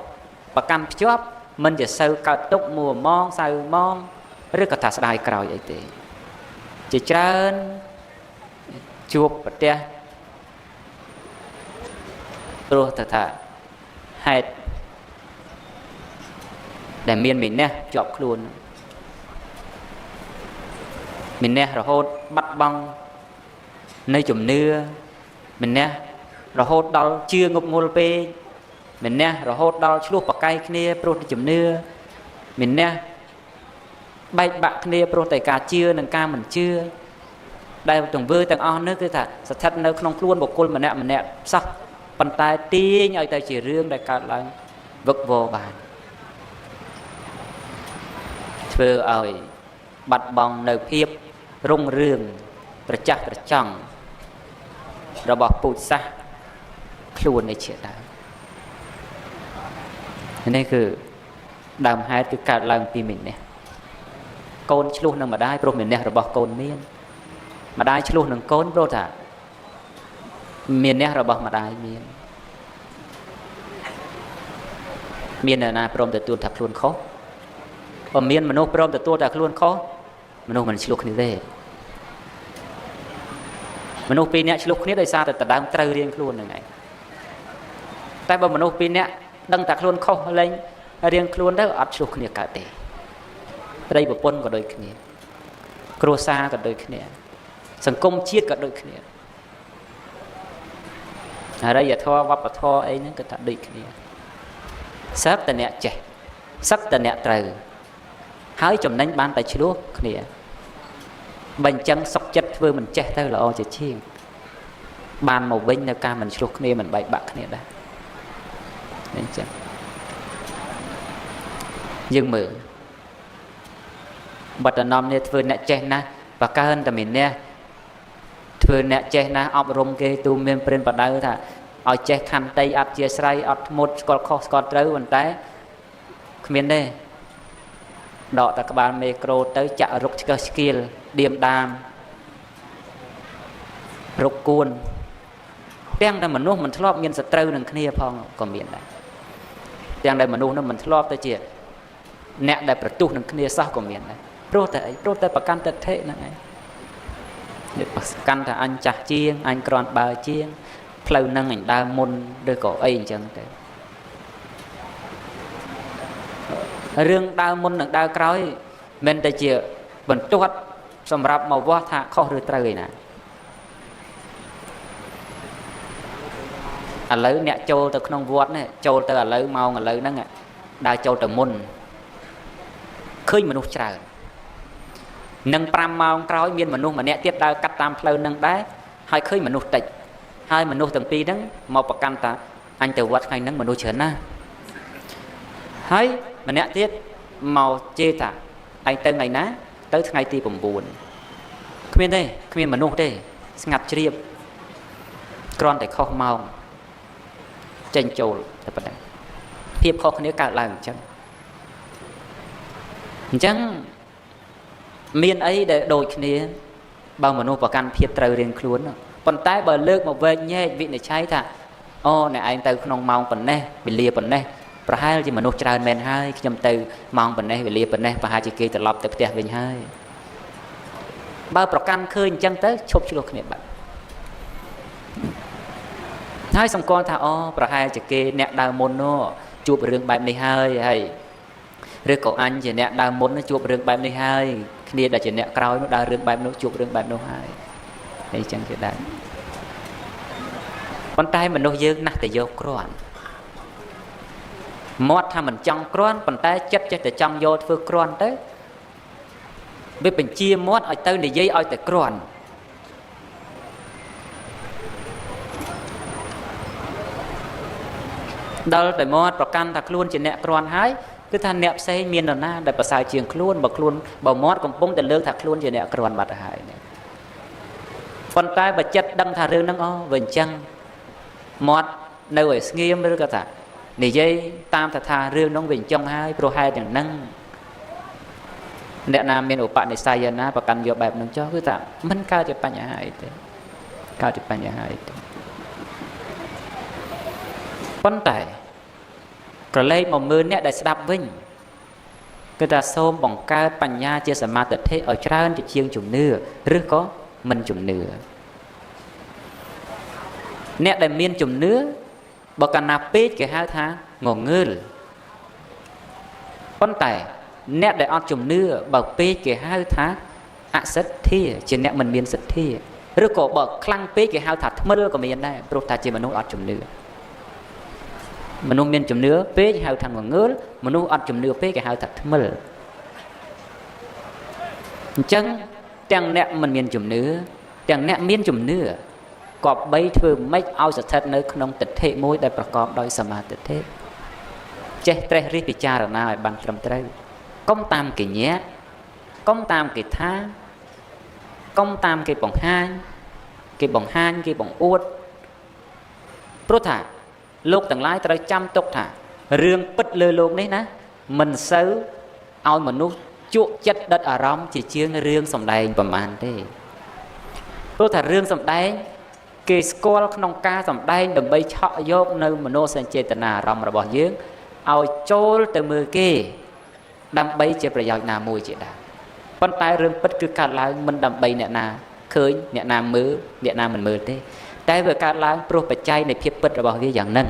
ប្រកាន់ភ្ជាប់មិនជាសូវកើតទុកមួម៉ងសៅម៉ងឬក៏ថាស្ដាយក្រោយអីទេជាច្រើនជួបប្រទះព្រោះទៅថាហេតុដែលមានមានះជាប់ខ្លួនមានះរហូតបាត់បង់នៅជំនឿមានះរហូតដល់ជឿងប់ងល់ពេកមានះរហូតដល់ឆ្លោះប្រកែកគ្នាព្រោះជំនឿមានះបែកបាក់គ្នាព្រោះតែការជឿនិងការមិនជឿដែលទង្វើទាំងអស់នេះគឺថាស្ថិតនៅក្នុងខ្លួនបុគ្គលម្នាក់ម្នាក់សោះប៉ុន្តែទាញឲ្យទៅជារឿងដែលកើតឡើងវឹកវរបានធ្វើឲ្យបាត់បង់នៅភាពរុងរឿងត្រចះត្រចង់របស់ពូជសាសន៍ខ្លួននេះជាដើមនេះគឺដើមហេតុគឺកើតឡើងពីមានះកូនឆ្លោះនឹងម្ដាយព្រោះមានះរបស់កូនមានម្ដាយឆ្លោះនឹងកូនព្រោះថាមានះរបស់ម្ដាយមានមានអ្នកណាព្រមទទួលថាខ្លួនខុសបើមានមនុស្សព្រមទទួលថាខ្លួនខុសមនុស្សមិនឆ្លោះគ្នាទេមនុស្សពីរនាក់ឆ្លោះគ្នាដោយសារតែដដើមត្រូវរៀងខ្លួនហ្នឹងឯងតែបើមនុស្សពីរនាក់ដឹងតែខ្លួនខុសលែងរៀងខ្លួនទៅអត់ឆ្លោះគ្នាកើតទេប្តីប្រពន្ធក៏ដូចគ្នាគ្រួសារក៏ដូចគ្នាសង្គមជាតិក៏ដូចគ្នាអរិយធម៌វប្បធម៌អីហ្នឹងក៏ថាដូចគ្នាសឹកតែអ្នកចេះសឹកតែអ្នកត្រូវហើយចំណេញបានតែឆ្លោះគ្នាបើអញ្ចឹងសុកចិត្តធ្វើមិនចេះទៅល្អជាជាងបានមកវិញនៅការមិនឆ្លោះគ្នាមិនបែកបាក់គ្នាដែរអញ្ចឹងយើងមើលបត្តនំនេះធ្វើអ្នកចេះណាស់បកើនតែមានអ្នកធ្វើអ្នកចេះណាស់អប់រំគេទូមានព្រិនបដៅថាឲ្យចេះខន្តីអត់ជាស្រ័យអត់ធ្មត់ស្គាល់ខុសស្គាល់ត្រូវប៉ុន្តែគ្មានទេដកតែក្បាលមេក្រូទៅចាក់រុកឆ្កឹះឆ្កៀលឌៀមដាមរុកគួនទាំងតែមនុស្សមិនធ្លាប់មានសត្រូវនឹងគ្នាផងក៏មានដែរទាំងដែលមនុស្សនោះមិនធ្លាប់ទៅជាអ្នកដែលប្រទុះនឹងគ្នាសោះក៏មានដែរព្រោះតែអីព្រោះតែប្រកាន់ទិដ្ឋិហ្នឹងឯងប្រកាន់ថាអញចាស់ជាងអញគ្រាន់បើជាងផ្លូវហ្នឹងអញដើរមុនឬក៏អីអញ្ចឹងទៅរឿងដើរមុននិងដើរក្រោយមិនតែជាបន្ទាត់សម្រាប់មកវាស់ថាខុសឬត្រូវឯណាឥឡូវអ្នកចូលទៅក្នុងវត្តនេះចូលទៅឥឡូវម៉ោងឥឡូវហ្នឹងដើរចូលទៅមុនឃើញមនុស្សច្រើននឹង5ម៉ោងក្រោយមានមនុស្សម្នាក់ទៀតដើរកាត់តាមផ្លូវហ្នឹងដែរហើយឃើញមនុស្សតិចហើយមនុស្សទាំងពីរហ្នឹងមកប្រកាន់ថាអញទៅវត្តថ្ងៃហ្នឹងមនុស្សច្រើនណាស់ហើយម្នាក់ទៀតមកជេរថា ឯងទៅថ្ងៃណាទៅថ្ងៃទី9គ្មានទេគ្មានមនុស្សទេស្ងាត់ជ្រាបគ្រាន់តែខុសម៉ោងចេញចូលតែប៉ុណ្ណឹងភាពខុសគ្នាកើតឡើងអញ្ចឹងអញ្ចឹងមានអីដែលដូចគ្នាបើមនុស្សប្រកាន់ភាពត្រូវរៀងខ្លួនប៉ុន្តែបើលើកមកវែកញែកវិនិច្ឆ័យថាអូអ្នកឯងទៅក្នុងម៉ោងប៉ុណ្ណេះវេលាប៉ុណ្ណេះប្រហែលជាមនុស្សច្រើនមែនហើយខ្ញុំទៅម៉ោងប៉ុណ្ណេះវេលាប៉ុណ្ណេះប្រហែលជាគេត្រឡប់ទៅផ្ទះវិញហើយបើប្រកាន់ឃើញអញ្ចឹងទៅឈប់ឆ្លោះគ្នាបាត់ហើយសម្គាល់ថាអូប្រហែលជាគេអ្នកដើមមុននោះជួបរឿងបែបនេះហើយហើយឬក៏អញជាអ្នកដើមមុនជួបរឿងបែបនេះហើយគ្នាដែលជាអ្នកក្រោយនោះដើររឿងបែបនោះជួបរឿងបែបនោះហើយអីចឹងគេដែរប៉ុន្តែមនុស្សយើងណាស់តែយកគ្រាន់មាត់ថាមិនចង់គ្រាន់ប៉ុន្តែចិត្តចេះតែចង់យកធ្វើគ្រាន់ទៅវាបញ្ជាមាត់ឲ្យទៅនិយាយឲ្យតែគ្រាន់ដល់តែមាត់ប្រកាន់ថាខ្លួនជាអ្នកគ្រាន់ហើយគឺថាអ្នកផ្សេងមាននរណាដែលប្រសើរជាងខ្លួនបើខ្លួនបើមាត់កំពុងតែលើកថាខ្លួនជាអ្នកគ្រាន់បាត់ទៅហើយប៉ុន្តែបើចិត្តដឹងថារឿងហ្នឹងអូវាអញ្ចឹងមាត់នៅឲ្យស្ងៀមឬក៏ថានិយាយតាមថារឿងហ្នឹងវាអញ្ចឹងហើយព្រោះហេតុយ៉ាងហ្នឹងអ្នកណាមានឧបនិស្ស័យណាប្រកាន់យកបែបហ្នឹងចុះគឺថាមិនកើតជាបញ្ហាអីទេកើតជាបញ្ហាអីទេប៉ុន្តែក្រឡេកមកមើលអ្នកដែលស្ដាប់វិញគឺថាសូមបង្កើតបញ្ញាជាសមាធិឲ្យច្រើនជាជាងជំនឿឬក៏មិនជំនឿអ្នកដែលមានជំនឿបើកាលណាពេកគេហៅថាងងើលប៉ុន្តែអ្នកដែលអត់ជំនឿបើពេកគេហៅថាអសិទ្ធាជាអ្នកមិនមានសទ្ធាឬក៏បើខ្លាំងពេកគេហៅថាថ្មិលក៏មានដែរព្រោះថាជាមនុស្សអត់ជំនឿមនុស្សមានជំនឿពេកហៅថាងងើលមនុស្សអត់ជំនឿពេកគេហៅថាថ្មិលអញ្ចឹងទាំងអ្នកមិនមានជំនឿទាំងអ្នកមានជំនឿគប្បីធ្វើម៉េចឲ្យស្ថិតនៅក្នុងទិដ្ឋិមួយដែលប្រកបដោយសមាទិដ្ឋិចេះត្រេះរិះពិចារណាឲ្យបានត្រឹមត្រូវកុំតាមគេញាក់កុំតាមគេថាកុំតាមគេបង្ហាញគេបង្ហាញគេបង្អួតព្រោះថាលោកទាំងឡាយត្រូវចាំទុកថារឿងពិតលើលោកនេះណាមិនសូវឲ្យមនុស្សជក់ចិត្តដិតអារម្មណ៍ជាជាងរឿងសម្ដែងប្រមាណទេព្រោះថារឿងសម្ដែងគេស្គាល់ក្នុងការសម្ដែងដើម្បីឆក់យកនៅមโนសញ្ចេតនាអារម្មណ៍របស់យើងឲ្យចូលទៅមើលគេដើម្បីជាប្រយោជន៍ណាមួយជាដើមប៉ុន្តែរឿងពិតគឺកើតឡើងមិនដើម្បីអ្នកណាឃើញអ្នកណាមើលអ្នកណាមិនមើលទេតែវាកើតឡើងព្រោះបច្ច័យនៃភាពពិតរបស់វាយ៉ាងហ្នឹង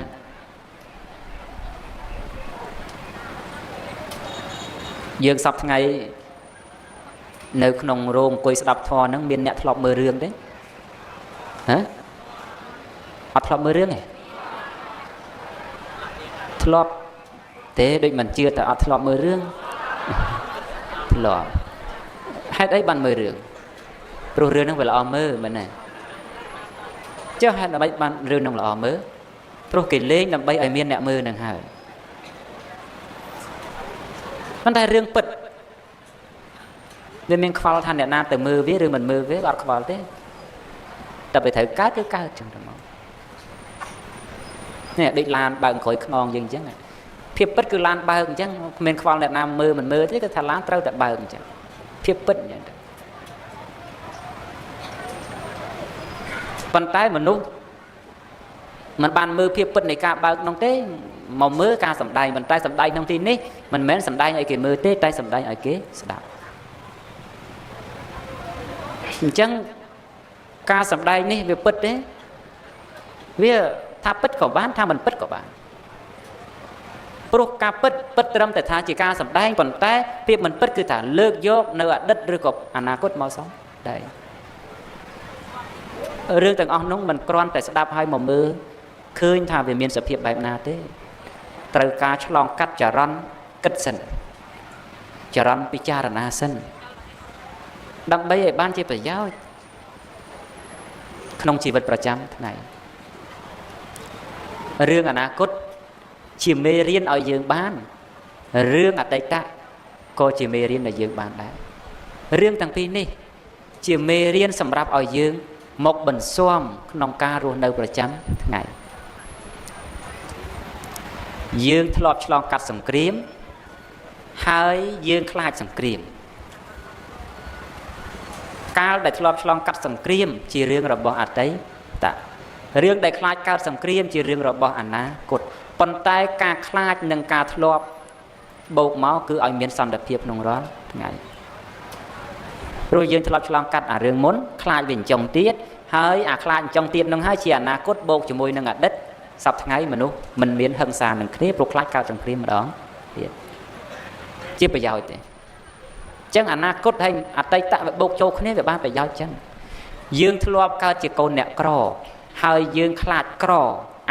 យើងសពថ្ងៃនៅក្នុងរោងអង្គុយស្ដាប់ធម៌ហ្នឹងមានអ្នកធ្លាប់មើលរឿងទេហ៎អត់ធ្លាប់មើលរឿងទេធ្លាប់ទេដូចមិនជឿតែអត់ធ្លាប់មើលរឿងធ្លាប់ហេតុអីបានមើលរឿងព្រោះរឿងហ្នឹងវាល្អមើលមែនទេចុះហេតុអ្វីបានរឿងហ្នឹងល្អមើលព្រោះគេលេងដើម្បីឲ្យមានអ្នកមើលហ្នឹងហើយប៉ុន្តែរឿងពិតវាមានខ្វល់ថាអ្នកណាទៅមើលវាឬមិនមើលវាអត់ខ្វល់ទេតែបើត្រូវកើតគឺកើតចឹងទៅមកនេះដូចឡានបើកក្រោយខ្នងយើងអញ្ចឹងភាពពិតគឺឡានបើកអញ្ចឹងគ្មានខ្វល់អ្នកណាមើលមិនមើលទេគឺថាឡានត្រូវតែបើកអញ្ចឹងភាពពិតអញ្ចឹងទៅប៉ុន្តែមនុស្សមិនបានមើលភាពពិតនៃការបើកនោះទេមកមើលការសម្ដែងប៉ុន្តែសម្ដែងក្នុងទីនេះមិនមែនសម្ដែងឲ្យគេមើលទេតែសម្ដែងឲ្យគេស្ដាប់អញ្ចឹងការសម្ដែងនេះវាពិតទេវាថាពិតក៏បានថាមិនពិតក៏បានព្រោះការពិតពិតត្រឹមតែថាជាការសម្ដែងប៉ុន្តែភាពមិនពិតគឺថាលើកយកនៅអតីតឬក៏អនាគតមកសម្ដែងរឿងទាំងអស់នោះមិនគ្រាន់តែស្ដាប់ហើយមកមើលឃើញថាវាមានសភាពបែបណាទេត្រូវការឆ្លងកាត់ចរន្តគិតសិនចរន្តពិចារណាសិនដើម្បីឲ្យបានជាប្រយោជន៍ក្នុងជីវិតប្រចាំថ្ងៃរឿងអនាគតជាមេរៀនឲ្យយើងបានរឿងអតីត ក៏ជាមេរៀនដែលយើងបានដែររឿងទាំងពីរនេះជាមេរៀនសម្រាប់ឲ្យយើងមកបន្ស៊ាំក្នុងការរស់នៅប្រចាំថ្ងៃយើងធ្លាប់ឆ្លងកាត់សង្គ្រាមហើយយើងខ្លាចសង្គ្រាមកាលដែលធ្លាប់ឆ្លងកាត់សង្គ្រាមជារឿងរបស់អតីតរឿងដែលខ្លាចកើតសង្គ្រាមជារឿងរបស់អនាគតប៉ុន្តែការខ្លាចនិងការធ្លាប់បូកមកគឺឲ្យមានសន្តិភាពក្នុងរាល់ថ្ងៃព្រោះយើងធ្លាប់ឆ្លងកាត់អារឿងមុនខ្លាចវាអញ្ចឹងទៀតហើយអាខ្លាចអញ្ចឹងទៀតនឹងហើយជាអនាគតបូកជាមួយនឹងអតីតសប្តាហ៍ថ្ងៃមនុស្សមិនមានហិង្សានឹងគ្នាព្រោះខ្លាចកើតសង្គ្រាមម្ដងទៀតជាប្រយោជន៍ទេអញ្ចឹងអនាគតហើយអតីតវាបូកចូលគ្នាវាបានប្រយោជន៍អញ្ចឹងយើងធ្លាប់កើតជាកូនអ្នកក្រហើយយើងខ្លាចក្រ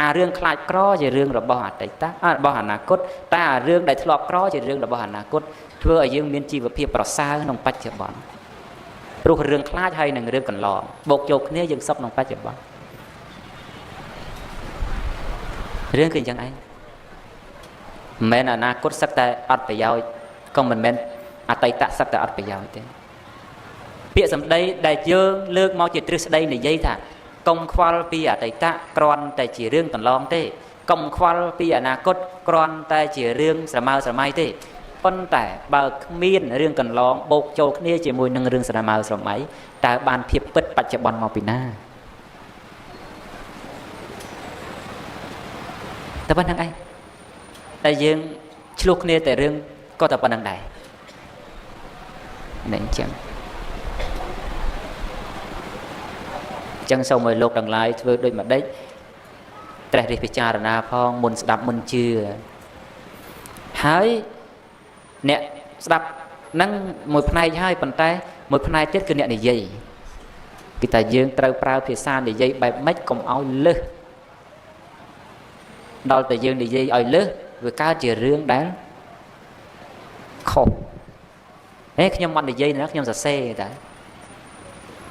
អារឿងខ្លាចក្រជារឿងរបស់អតីតរបស់អនាគតតែអារឿងដែលធ្លាប់ក្រជារឿងរបស់អនាគតធ្វើឲ្យយើងមានជីវភាពប្រសើរក្នុងបច្ចុប្បន្នព្រោះរឿងខ្លាចហើយនឹងរឿងកន្លងបូកចូលគ្នាយើងសុខក្នុងបច្ចុប្បន្នរឿងគឺអញ្ចឹងឯងមិនមែនអនាគតសឹកតែអត់ប្រយោជន៍ក៏មិនមែនអតីតសឹកតែអត់ប្រយោជន៍ទេពាក្យសម្ដីដែលយើងលើកមកជាទ្រឹស្ដីនិយាយថាកុំខ្វល់ពីអតីតគ្រាន់តែជារឿងកន្លងទេកុំខ្វល់ពីអនាគតគ្រាន់តែជារឿងស្រមើស្រមៃទេប៉ុន្តែបើគ្មានរឿងកន្លងបូកចូលគ្នាជាមួយនឹងរឿងស្រមើស្រមៃតើបានភាពពិតបច្ចុប្បន្នមកពីណាតែប៉ុណ្្នឹងឯងតែយើងឆ្លោះគ្នាតែរឿងក៏តែប៉ុណ្្នឹងដែរនេះអញ្ចឹងសូមឲ្យលោកទាំងឡាយធ្វើដូចម្ដេចត្រេះរិះពិចារណាផងមុនស្ដាប់មុនជឿហើយអ្នកស្ដាប់នឹងមួយផ្នែកហើយប៉ុន្តែមួយផ្នែកទៀតគឺអ្នកនិយាយគឺតែយើងត្រូវប្រើភាសានិយាយបែបម៉េចកុំឲ្យលើសដល់តែយើងនិយាយឲ្យលើសវាកើតជារឿងដែលខុសហេខ្ញុំអត់និយាយណាខ្ញុំសរសេរតែ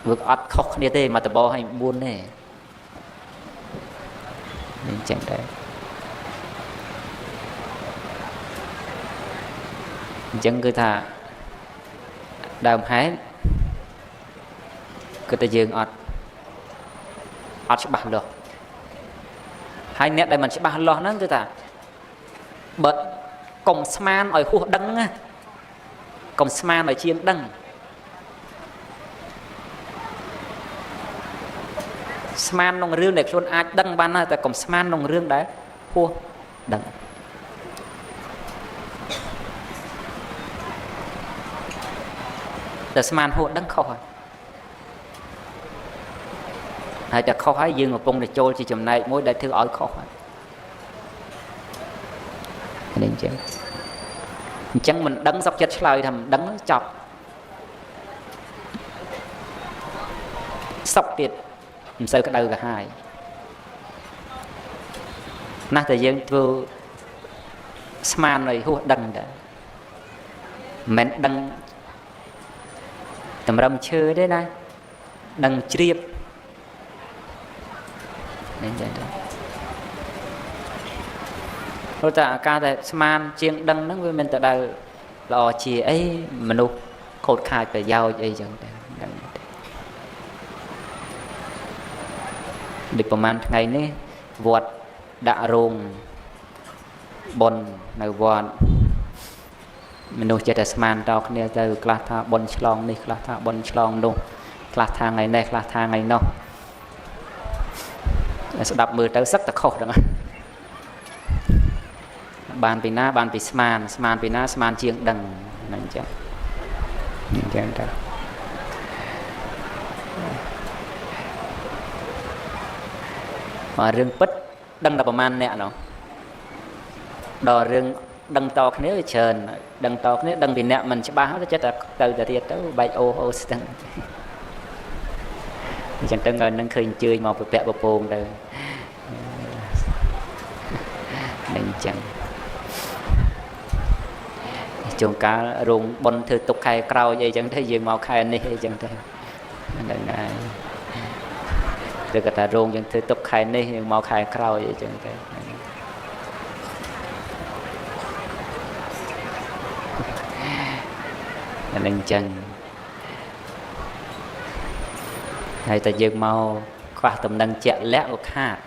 វាអត់ខុសគ្នាទេមកតបឲ្យ4ទេអញ្ចឹងដែរអញ្ចឹងគឺថាដើមហេតុគឺតែយើងអត់ច្បាស់លាស់ហើយអ្នកដែលមិនច្បាស់លាស់ហ្នឹងគឺថាបើកុំស្មានឲ្យហួសដឹងណាកុំស្មានឲ្យជាងដឹងស្មានក្នុងរឿងដែលខ្លួនអាចដឹងបានតែកុំស្មានក្នុងរឿងដែលហួសដឹងតែស្មានហួសដឹងខុសហើយហើយតែខុសហើយយើងកំពុងតែចូលជាចំណែកមួយដែលធ្វើឲ្យខុសហើយនេះអញ្ចឹងមិនដឹងសុខចិត្តឆ្លើយថាមិនដឹងចប់សុខទៀតមិនសូវក្តៅក្រហាយណាស់តែយើងធ្វើស្មានឲ្យហួសដឹងដែរមិនមែនដឹងតម្រឹមឈើទេណាដឹងជ្រាបនេះចឹងទៅព្រោះតែអាការតែស្មានជាងដឹងហ្នឹងវាមិនទៅដល់ល្អជាអីមនុស្សខូចខាតប្រយោជន៍អីចឹងទៅដឹងដូចប្រហែលថ្ងៃនេះវត្តដាក់រោងបុណ្យនៅវត្តមនុស្សចេះតែស្មានតគ្នាទៅខ្លះថាបុណ្យឆ្លងនេះខ្លះថាបុណ្យឆ្លងនោះខ្លះថាថ្ងៃនេះខ្លះថាថ្ងៃនោះស្ដាប់មើលទៅសឹកតែខុសហ្នឹងបានពីណាបានពីស្មានស្មានពីណាស្មានជាងដឹងហ្នឹងអញ្ចឹងអញ្ចឹងទៅរឿងពិតដឹងតែប្រហែលអ្នកនោះដល់រឿងដឹងតគ្នាវាច្រើនដឹងតគ្នាដឹងពីអ្នកមិនច្បាស់ទៅចិត្តតែទៅទៅទៀតទៅបែកអូអូស្ទឹងអញ្ចឹងទៅនឹងឃើញអញ្ជើញមកពពាក់ពពងទៅនឹងអញ្ចឹងជួនកាលរោងបុណ្យធ្វើទុកខែក្រោយអីចឹងទៅយើងមកខែនេះអីចឹងទៅហ្នឹងហើយឬក៏ថារោងយើងធ្វើទុកខែនេះយើងមកខែក្រោយអីចឹងទៅ អានឹងអញ្ចឹងហើយតែយើងមកខ្វះតំណែងជាក់លាក់ក៏ខាត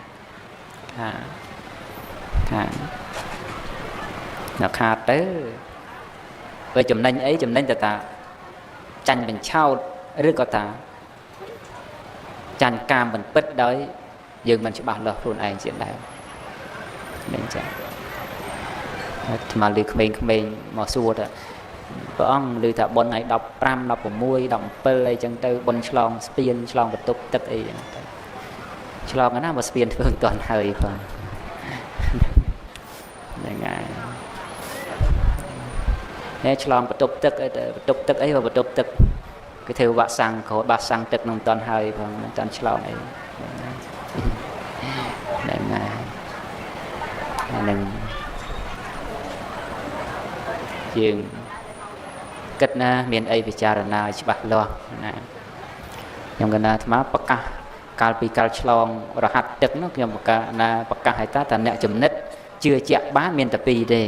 ខាតខាតដល់ខាតទៅបើចំណេញអីចំណេញតែតាចាញ់បញ្ឆោតឬក៏តាចាញ់កាមមិនពិតដោយយើងមិនច្បាស់លាស់ខ្លួនឯងជាដើមនឹងចាអាត្មាឮក្មេងៗមកសួរថាព្រះអង្គឮថាបុណ្យថ្ងៃ15 16 17អីចឹងទៅបុណ្យឆ្លងស្ពានឆ្លងបន្ទប់ទឹកអីចឹងទៅឆ្លងណាបើស្ពានធ្វើមិនទាន់ហើយផងហ្នឹងហើយនេះឆ្លងបន្ទប់ទឹកអីទៅបន្ទប់ទឹកអីបើបន្ទប់ទឹកគេធ្វើវាក់សាំងក្រោយបាសសាំងទឹកនឹងមិនទាន់ហើយផងមិនទាន់ឆ្លងអីហ្នឹងហើយហ្នឹងយើងគិតណាមានអីពិចារណាឲ្យច្បាស់លាស់ណាខ្ញុំកណាអាត្មាប្រកាសកាលពីកាលឆ្លងរហាត់ទឹកនោះខ្ញុំប្រកាសណាប្រកាសឲ្យតាអ្នកចំណិតជឿជាក់បានមានតែពីរទេ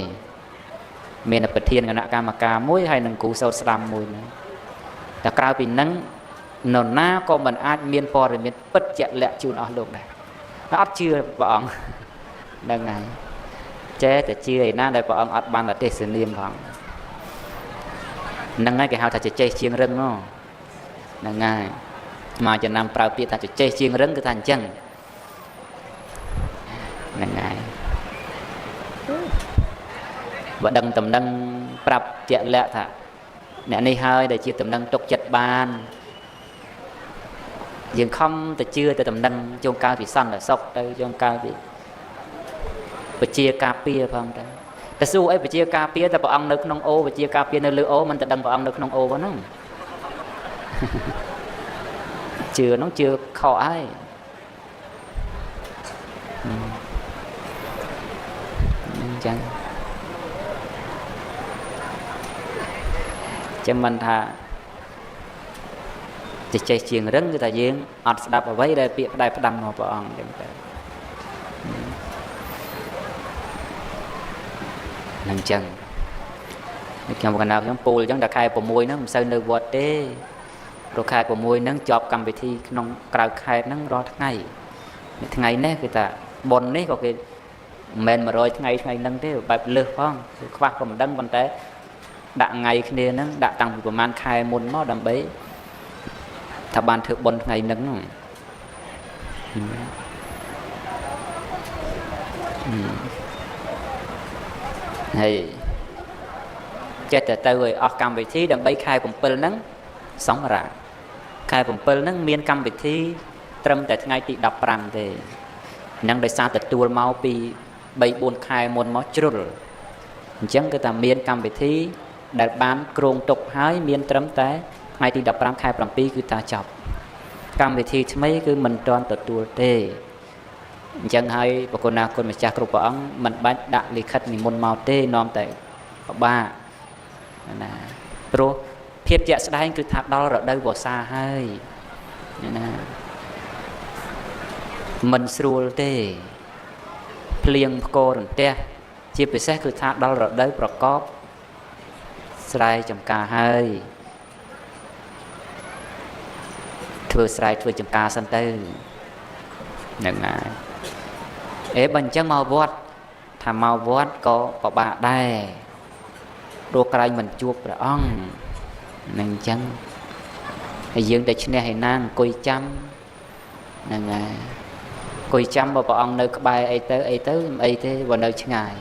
មានប្រធានគណៈកម្មការមួយហើយនិងគ្រូសោតស្ដាំមួយហ្នឹងតែក្រៅពីហ្នឹងនរណាក៏មិនអាចមានព័ត៌មានពិតជាក់លាក់ជូនអស់លោកដែរអត់ជឿព្រះអង្គហ្នឹងហើយចេះតែជឿឯណាដែលព្រះអង្គអត់បានទេសនាមផងហ្នឹងហើយគេហៅថាចេះជាងរឹងហ្នឹងហើយមកចំណាំប្រើពាក្យថាចេះជាងរឹងគឺថាអញ្ចឹងហ្នឹងហើយបើដឹងតំណឹងប្រាប់ជាក់លាក់ថាអ្នកនេះហើយដែលជាតំណឹងទុកចិត្តបានយើងខំទៅជឿទៅតំណឹងជួនកាលពីសន្តិសុខទៅជួនកាលពីពជាការពារផងទៅតែសួរអីពជាការពារតែព្រះអង្គនៅក្នុងអូពជាការពារនៅលើអូមិនទៅដឹងព្រះអង្គនៅក្នុងអូហ្នឹងជឿហ្នឹងជឿខកហើយអញ្ចឹងចាំមិនថាចេះជាងរឹងគឺថាយើងអត់ស្ដាប់អ្វីដែលពាក្យផ្ដែផ្ដាំមកព្រះអង្គអញ្ចឹងទៅនឹងអញ្ចឹងខ្ញុំកណ្ដាលខ្ញុំពូលអញ្ចឹងដល់ខែ6ហ្នឹងមិនសូវនៅវត្តទេព្រោះខែ6ហ្នឹងជាប់កម្មវិធីក្នុងក្រៅខេត្តហ្នឹងរាល់ថ្ងៃថ្ងៃនេះគឺថាបុណ្យនេះក៏គេមិនមែន100ថ្ងៃថ្ងៃហ្នឹងទេបែបលើសផងខ្វះក៏មិនដឹងប៉ុន្តែដាក់ថ្ងៃគ្នាហ្នឹងដាក់តាំងពីប្រហែលខែមុនមកដើម្បីថាបានធ្វើបុណ្យថ្ងៃហ្នឹងហើយចេះតែទៅឲ្យអស់កម្មវិធីដើម្បីខែ7ហ្នឹងសម្រាប់ខែ7ហ្នឹងមានកម្មវិធីត្រឹមតែថ្ងៃទី15ទេហ្នឹងដោយសារទទួលមកពី3 4ខែមុនមកជ្រុលអញ្ចឹងគឺថាមានកម្មវិធីដែលបានគ្រោងទុកហើយមានត្រឹមតែថ្ងៃទី15ខែ7គឺតាចប់កម្មវិធីថ្មីគឺមិនទាន់ទទួលទេអញ្ចឹងហើយប្រគុណណាគុណម្ចាស់គ្រប់ព្រះអង្គមិនបាច់ដាក់លិខិតនិមន្តមកទេនាំតែពិបាកណាព្រោះភាពជាក់ស្ដែងគឺថាដល់រដូវវស្សាហើយណាមិនស្រួលទេភ្លៀងផ្គររន្ទះជាពិសេសគឺថាដល់រដូវប្រកបស្រែចម្ការហើយធ្វើស្រែធ្វើចម្ការសិនទៅហ្នឹងហើយអេបើអញ្ចឹងមកវត្តថាមកវត្តក៏ពិបាកដែរព្រោះក្រែងមិនជួបព្រះអង្គនឹងអញ្ចឹងហើយយើងតែឈ្នះឯណាអង្គុយចាំហ្នឹងហើយអង្គុយចាំបើព្រះអង្គនៅក្បែរអីទៅអីទៅមិនអីទេបើនៅឆ្ងាយ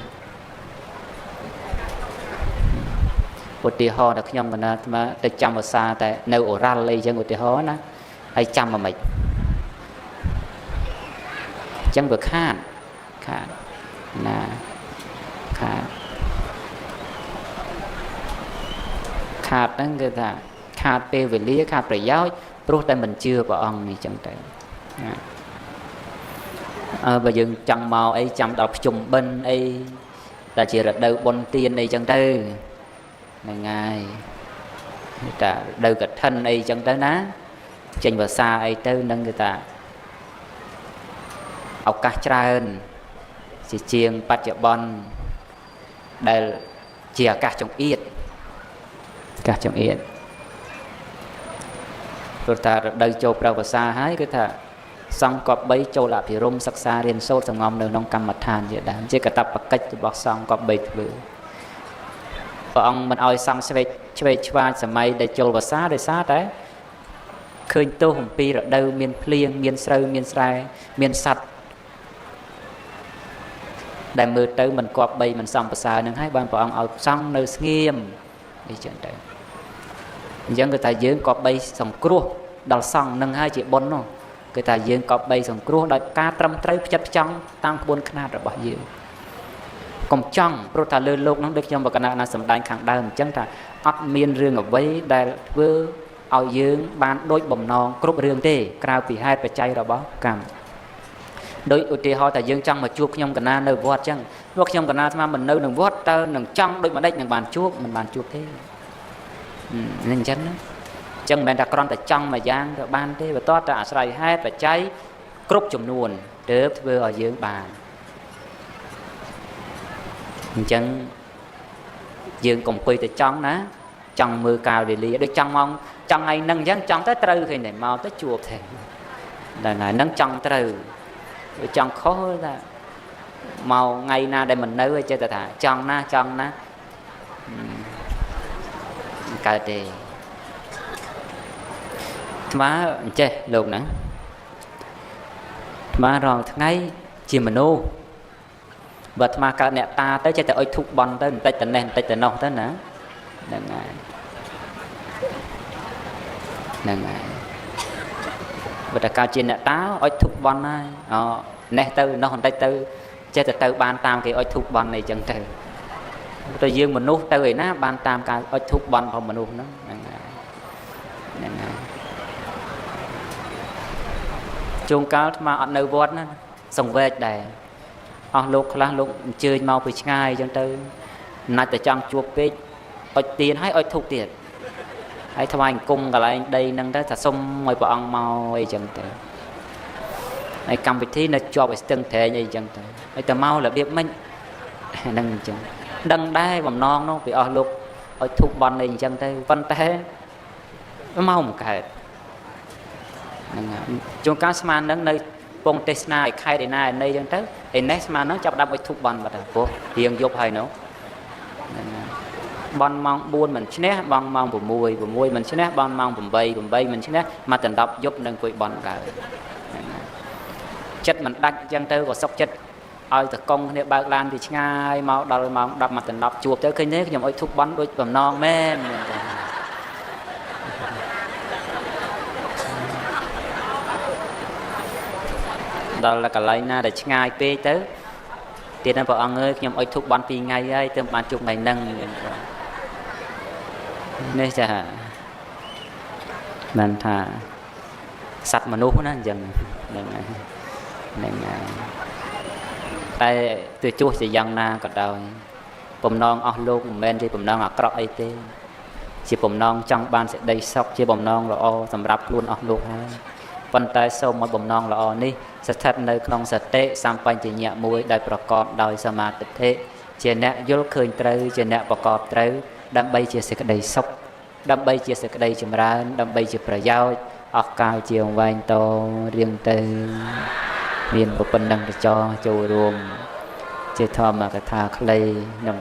ឧទាហរណ៍ដល់ខ្ញុំកណាអាត្មាទៅចាំវស្សាតែនៅអូរ៉ាល់អីចឹងឧទាហរណ៍ណាហើយចាំមកមិនអញ្ចឹងវាខាតខាតណាខាតខាតហ្នឹងគឺថាខាតពេលវេលាខាតប្រយោជន៍ព្រោះតែមិនជឿព្រះអង្គនេះចឹងទៅណាអើបើយើងចង់មកអីចាំដល់ភ្ជុំបិណ្ឌអីតែជារដូវបុណ្យទានអីចឹងទៅហ្នឹងហើយតែរដូវកឋិនអីចឹងទៅណាចេញវស្សាអីទៅនឹងគឺថាឱកាសច្រើនជាជាងបច្ចុប្បន្នដែលជាឱកាសចង្អៀត កាសចង្អៀតព្រោះថារដូវចូលប្រវសាហើយគឺថាសង្ឃគប្បីចូលអភិរមសិក្សារៀនសូត្រសងំនៅក្នុងកម្មដ្ឋានជាដើមជាកតបកិច្ចរបស់សង្ឃគប្បីធ្វើព្រះអង្គមិនឲ្យសង្ឃឆ្វេងឆ្វេងឆ្វាចសម័យដែលចូលវស្សាដោយសារតែឃើញទោសអំពីរដូវមានភ្លៀងមានស្រូវមានស្រែមានសត្វដែលមើលទៅមិនគប្បីមិនសមប្រសើរនឹងហើយបានព្រះអង្គឲ្យសង្ឃនៅស្ងៀមអីចឹងទៅអញ្ចឹងគឺថាយើងគប្បីសង្គ្រោះដល់សង្ឃនឹងហើយជាបុណ្យនោះគឺថាយើងគប្បីសង្គ្រោះដោយការត្រឹមត្រូវផ្ចិតផ្ចង់តាមក្បួនខ្នាតរបស់យើងកុំចង់ព្រោះថាលើលោកនោះដូចខ្ញុំបកណាណាសម្ដែងខាងដើមអញ្ចឹងថាអត់មានរឿងអ្វីដែលធ្វើឲ្យយើងបានដូចបំណងគ្រប់រឿងទេក្រៅពីហេតុបច្ច័យរបស់កម្មដោយឧទាហរណ៍ថាយើងចង់មកជួបខ្ញុំកណានៅវត្តអញ្ចឹងពួកខ្ញុំកណាស្មានមិននៅនឹងវត្តតើនឹងចង់ដូចម្ដេចនឹងបានជួបមិនបានជួបទេនេះអញ្ចឹងណាអញ្ចឹងមិនមែនថាគ្រាន់តែចង់មួយយ៉ាងទៅបានទេបើតើតែអាស្រ័យហេតុបច្ច័យគ្រប់ចំនួនទើបធ្វើឲ្យយើងបានអញ្ចឹងយើងកុំអង្គុយតែចង់ណាចង់មើលកាលវេលាដូចចង់មកចង់ថ្ងៃហ្នឹងអញ្ចឹងចង់ទៅត្រូវឃើញតែមកទៅជួបទេដល់ថ្ងៃហ្នឹងចង់ត្រូវវាចង់ខុសថាមកថ្ងៃណាដែលមិននៅចេះតែថាចង់ណាចង់ណាកើតទេអាត្មាអញ្ចេះលោកណាអាត្មារាល់ថ្ងៃជាមនុស្សបើអាត្មាកើតអ្នកតាទៅចេះតែអុជធូបបន់ទៅបន្តិចតនេះបន្តិចតនោះទៅណាហ្នឹងហើយហ្នឹងហើយបើតែកើតជាអ្នកតាអុជធូបបន់ហើយអូនេះទៅនោះបន្តិចទៅចេះតែទៅបានតាមគេអុជធូបបន់អីចឹងទៅតែយើងមនុស្សទៅឯណាបានតាមការអុជធូបបន់របស់មនុស្សហ្នឹងហ្នឹងហើយហ្នឹងហើយជួនកាលអាត្មាអត់នៅវត្តណាសង្វេគដែរអស់លោកខ្លះលោកអញ្ជើញមកពីឆ្ងាយអញ្ចឹងទៅណាច់តែចង់ជួបពេកអុជទៀនហើយអុជធូបទៀតហើយថ្វាយអង្គមកន្លែងដីហ្នឹងទៅថាសុំឲ្យព្រះអង្គមកអីចឹងទៅហើយកម្មវិធីនៅជាប់ឲ្យស្ទឹងត្រែងអីចឹងទៅហើយតែមករបៀបម៉េចហ្នឹងអញ្ចឹងដឹងដែរបំណងនោះពីអស់លោកឲ្យធូបបន់អីអញ្ចឹងទៅប៉ុន្តែមកមិនកើតហ្នឹងជួនកាលស្មានហ្នឹងនៅពងទេសនាឲ្យខេតឯណាឯណីចឹងទៅឯនេះស្មានហ្នឹងចាប់ដាប់ឲ្យធូបបន់បាត់ហើយព្រោះរៀងយប់ហើយនោះហ្នឹងបន់ម៉ោង4មិនឈ្នះបន់ម៉ោង6 6មិនឈ្នះបន់ម៉ោង8 8មិនឈ្នះមកដណ្ដប់យប់នឹងអង្គុយបន់កើតចិត្តមិនដាច់អញ្ចឹងទៅក៏សុកចិត្តឲ្យតកងគ្នាបើកឡានពីឆ្ងាយមកដល់ម៉ោង10មកដណ្ដប់ជួបទៅឃើញទេខ្ញុំឲ្យធូបបន់ដូចបំណងមែនដល់កន្លែងណាដែលឆ្ងាយពេកទៅទៀតណាព្រះអង្គអើយខ្ញុំឲ្យធូបបន់2ថ្ងៃហើយទើបបានជួបថ្ងៃហ្នឹងនេះចាមិនថាសត្វមនុស្សណាអញ្ចឹងហ្នឹងហើយហ្នឹងហើយតែទោះជួសជាយ៉ាងណាក៏ដោយបំណងអស់លោកមិនមែនជាបំណងអាក្រក់អីទេជាបំណងចង់បានសេចក្តីសុខជាបំណងល្អសម្រាប់ខ្លួនអស់លោកហើយប៉ុន្តែសូមឲ្យបំណងល្អនេះស្ថិតនៅក្នុងសតិសម្បញ្ញៈមួយដែលប្រកបដោយសមាធិជាអ្នកយល់ឃើញត្រូវជាអ្នកប្រកបត្រូវដើម្បីជាសេចក្តីសុខដើម្បីជាសេចក្តីចម្រើនដើម្បីជាប្រយោជន៍អស់កាលជាវែងតរៀងទៅមានប៉ុណ្ណឹងទៅចោចូលរួមជាធម្មកថាខ្លីក្នុង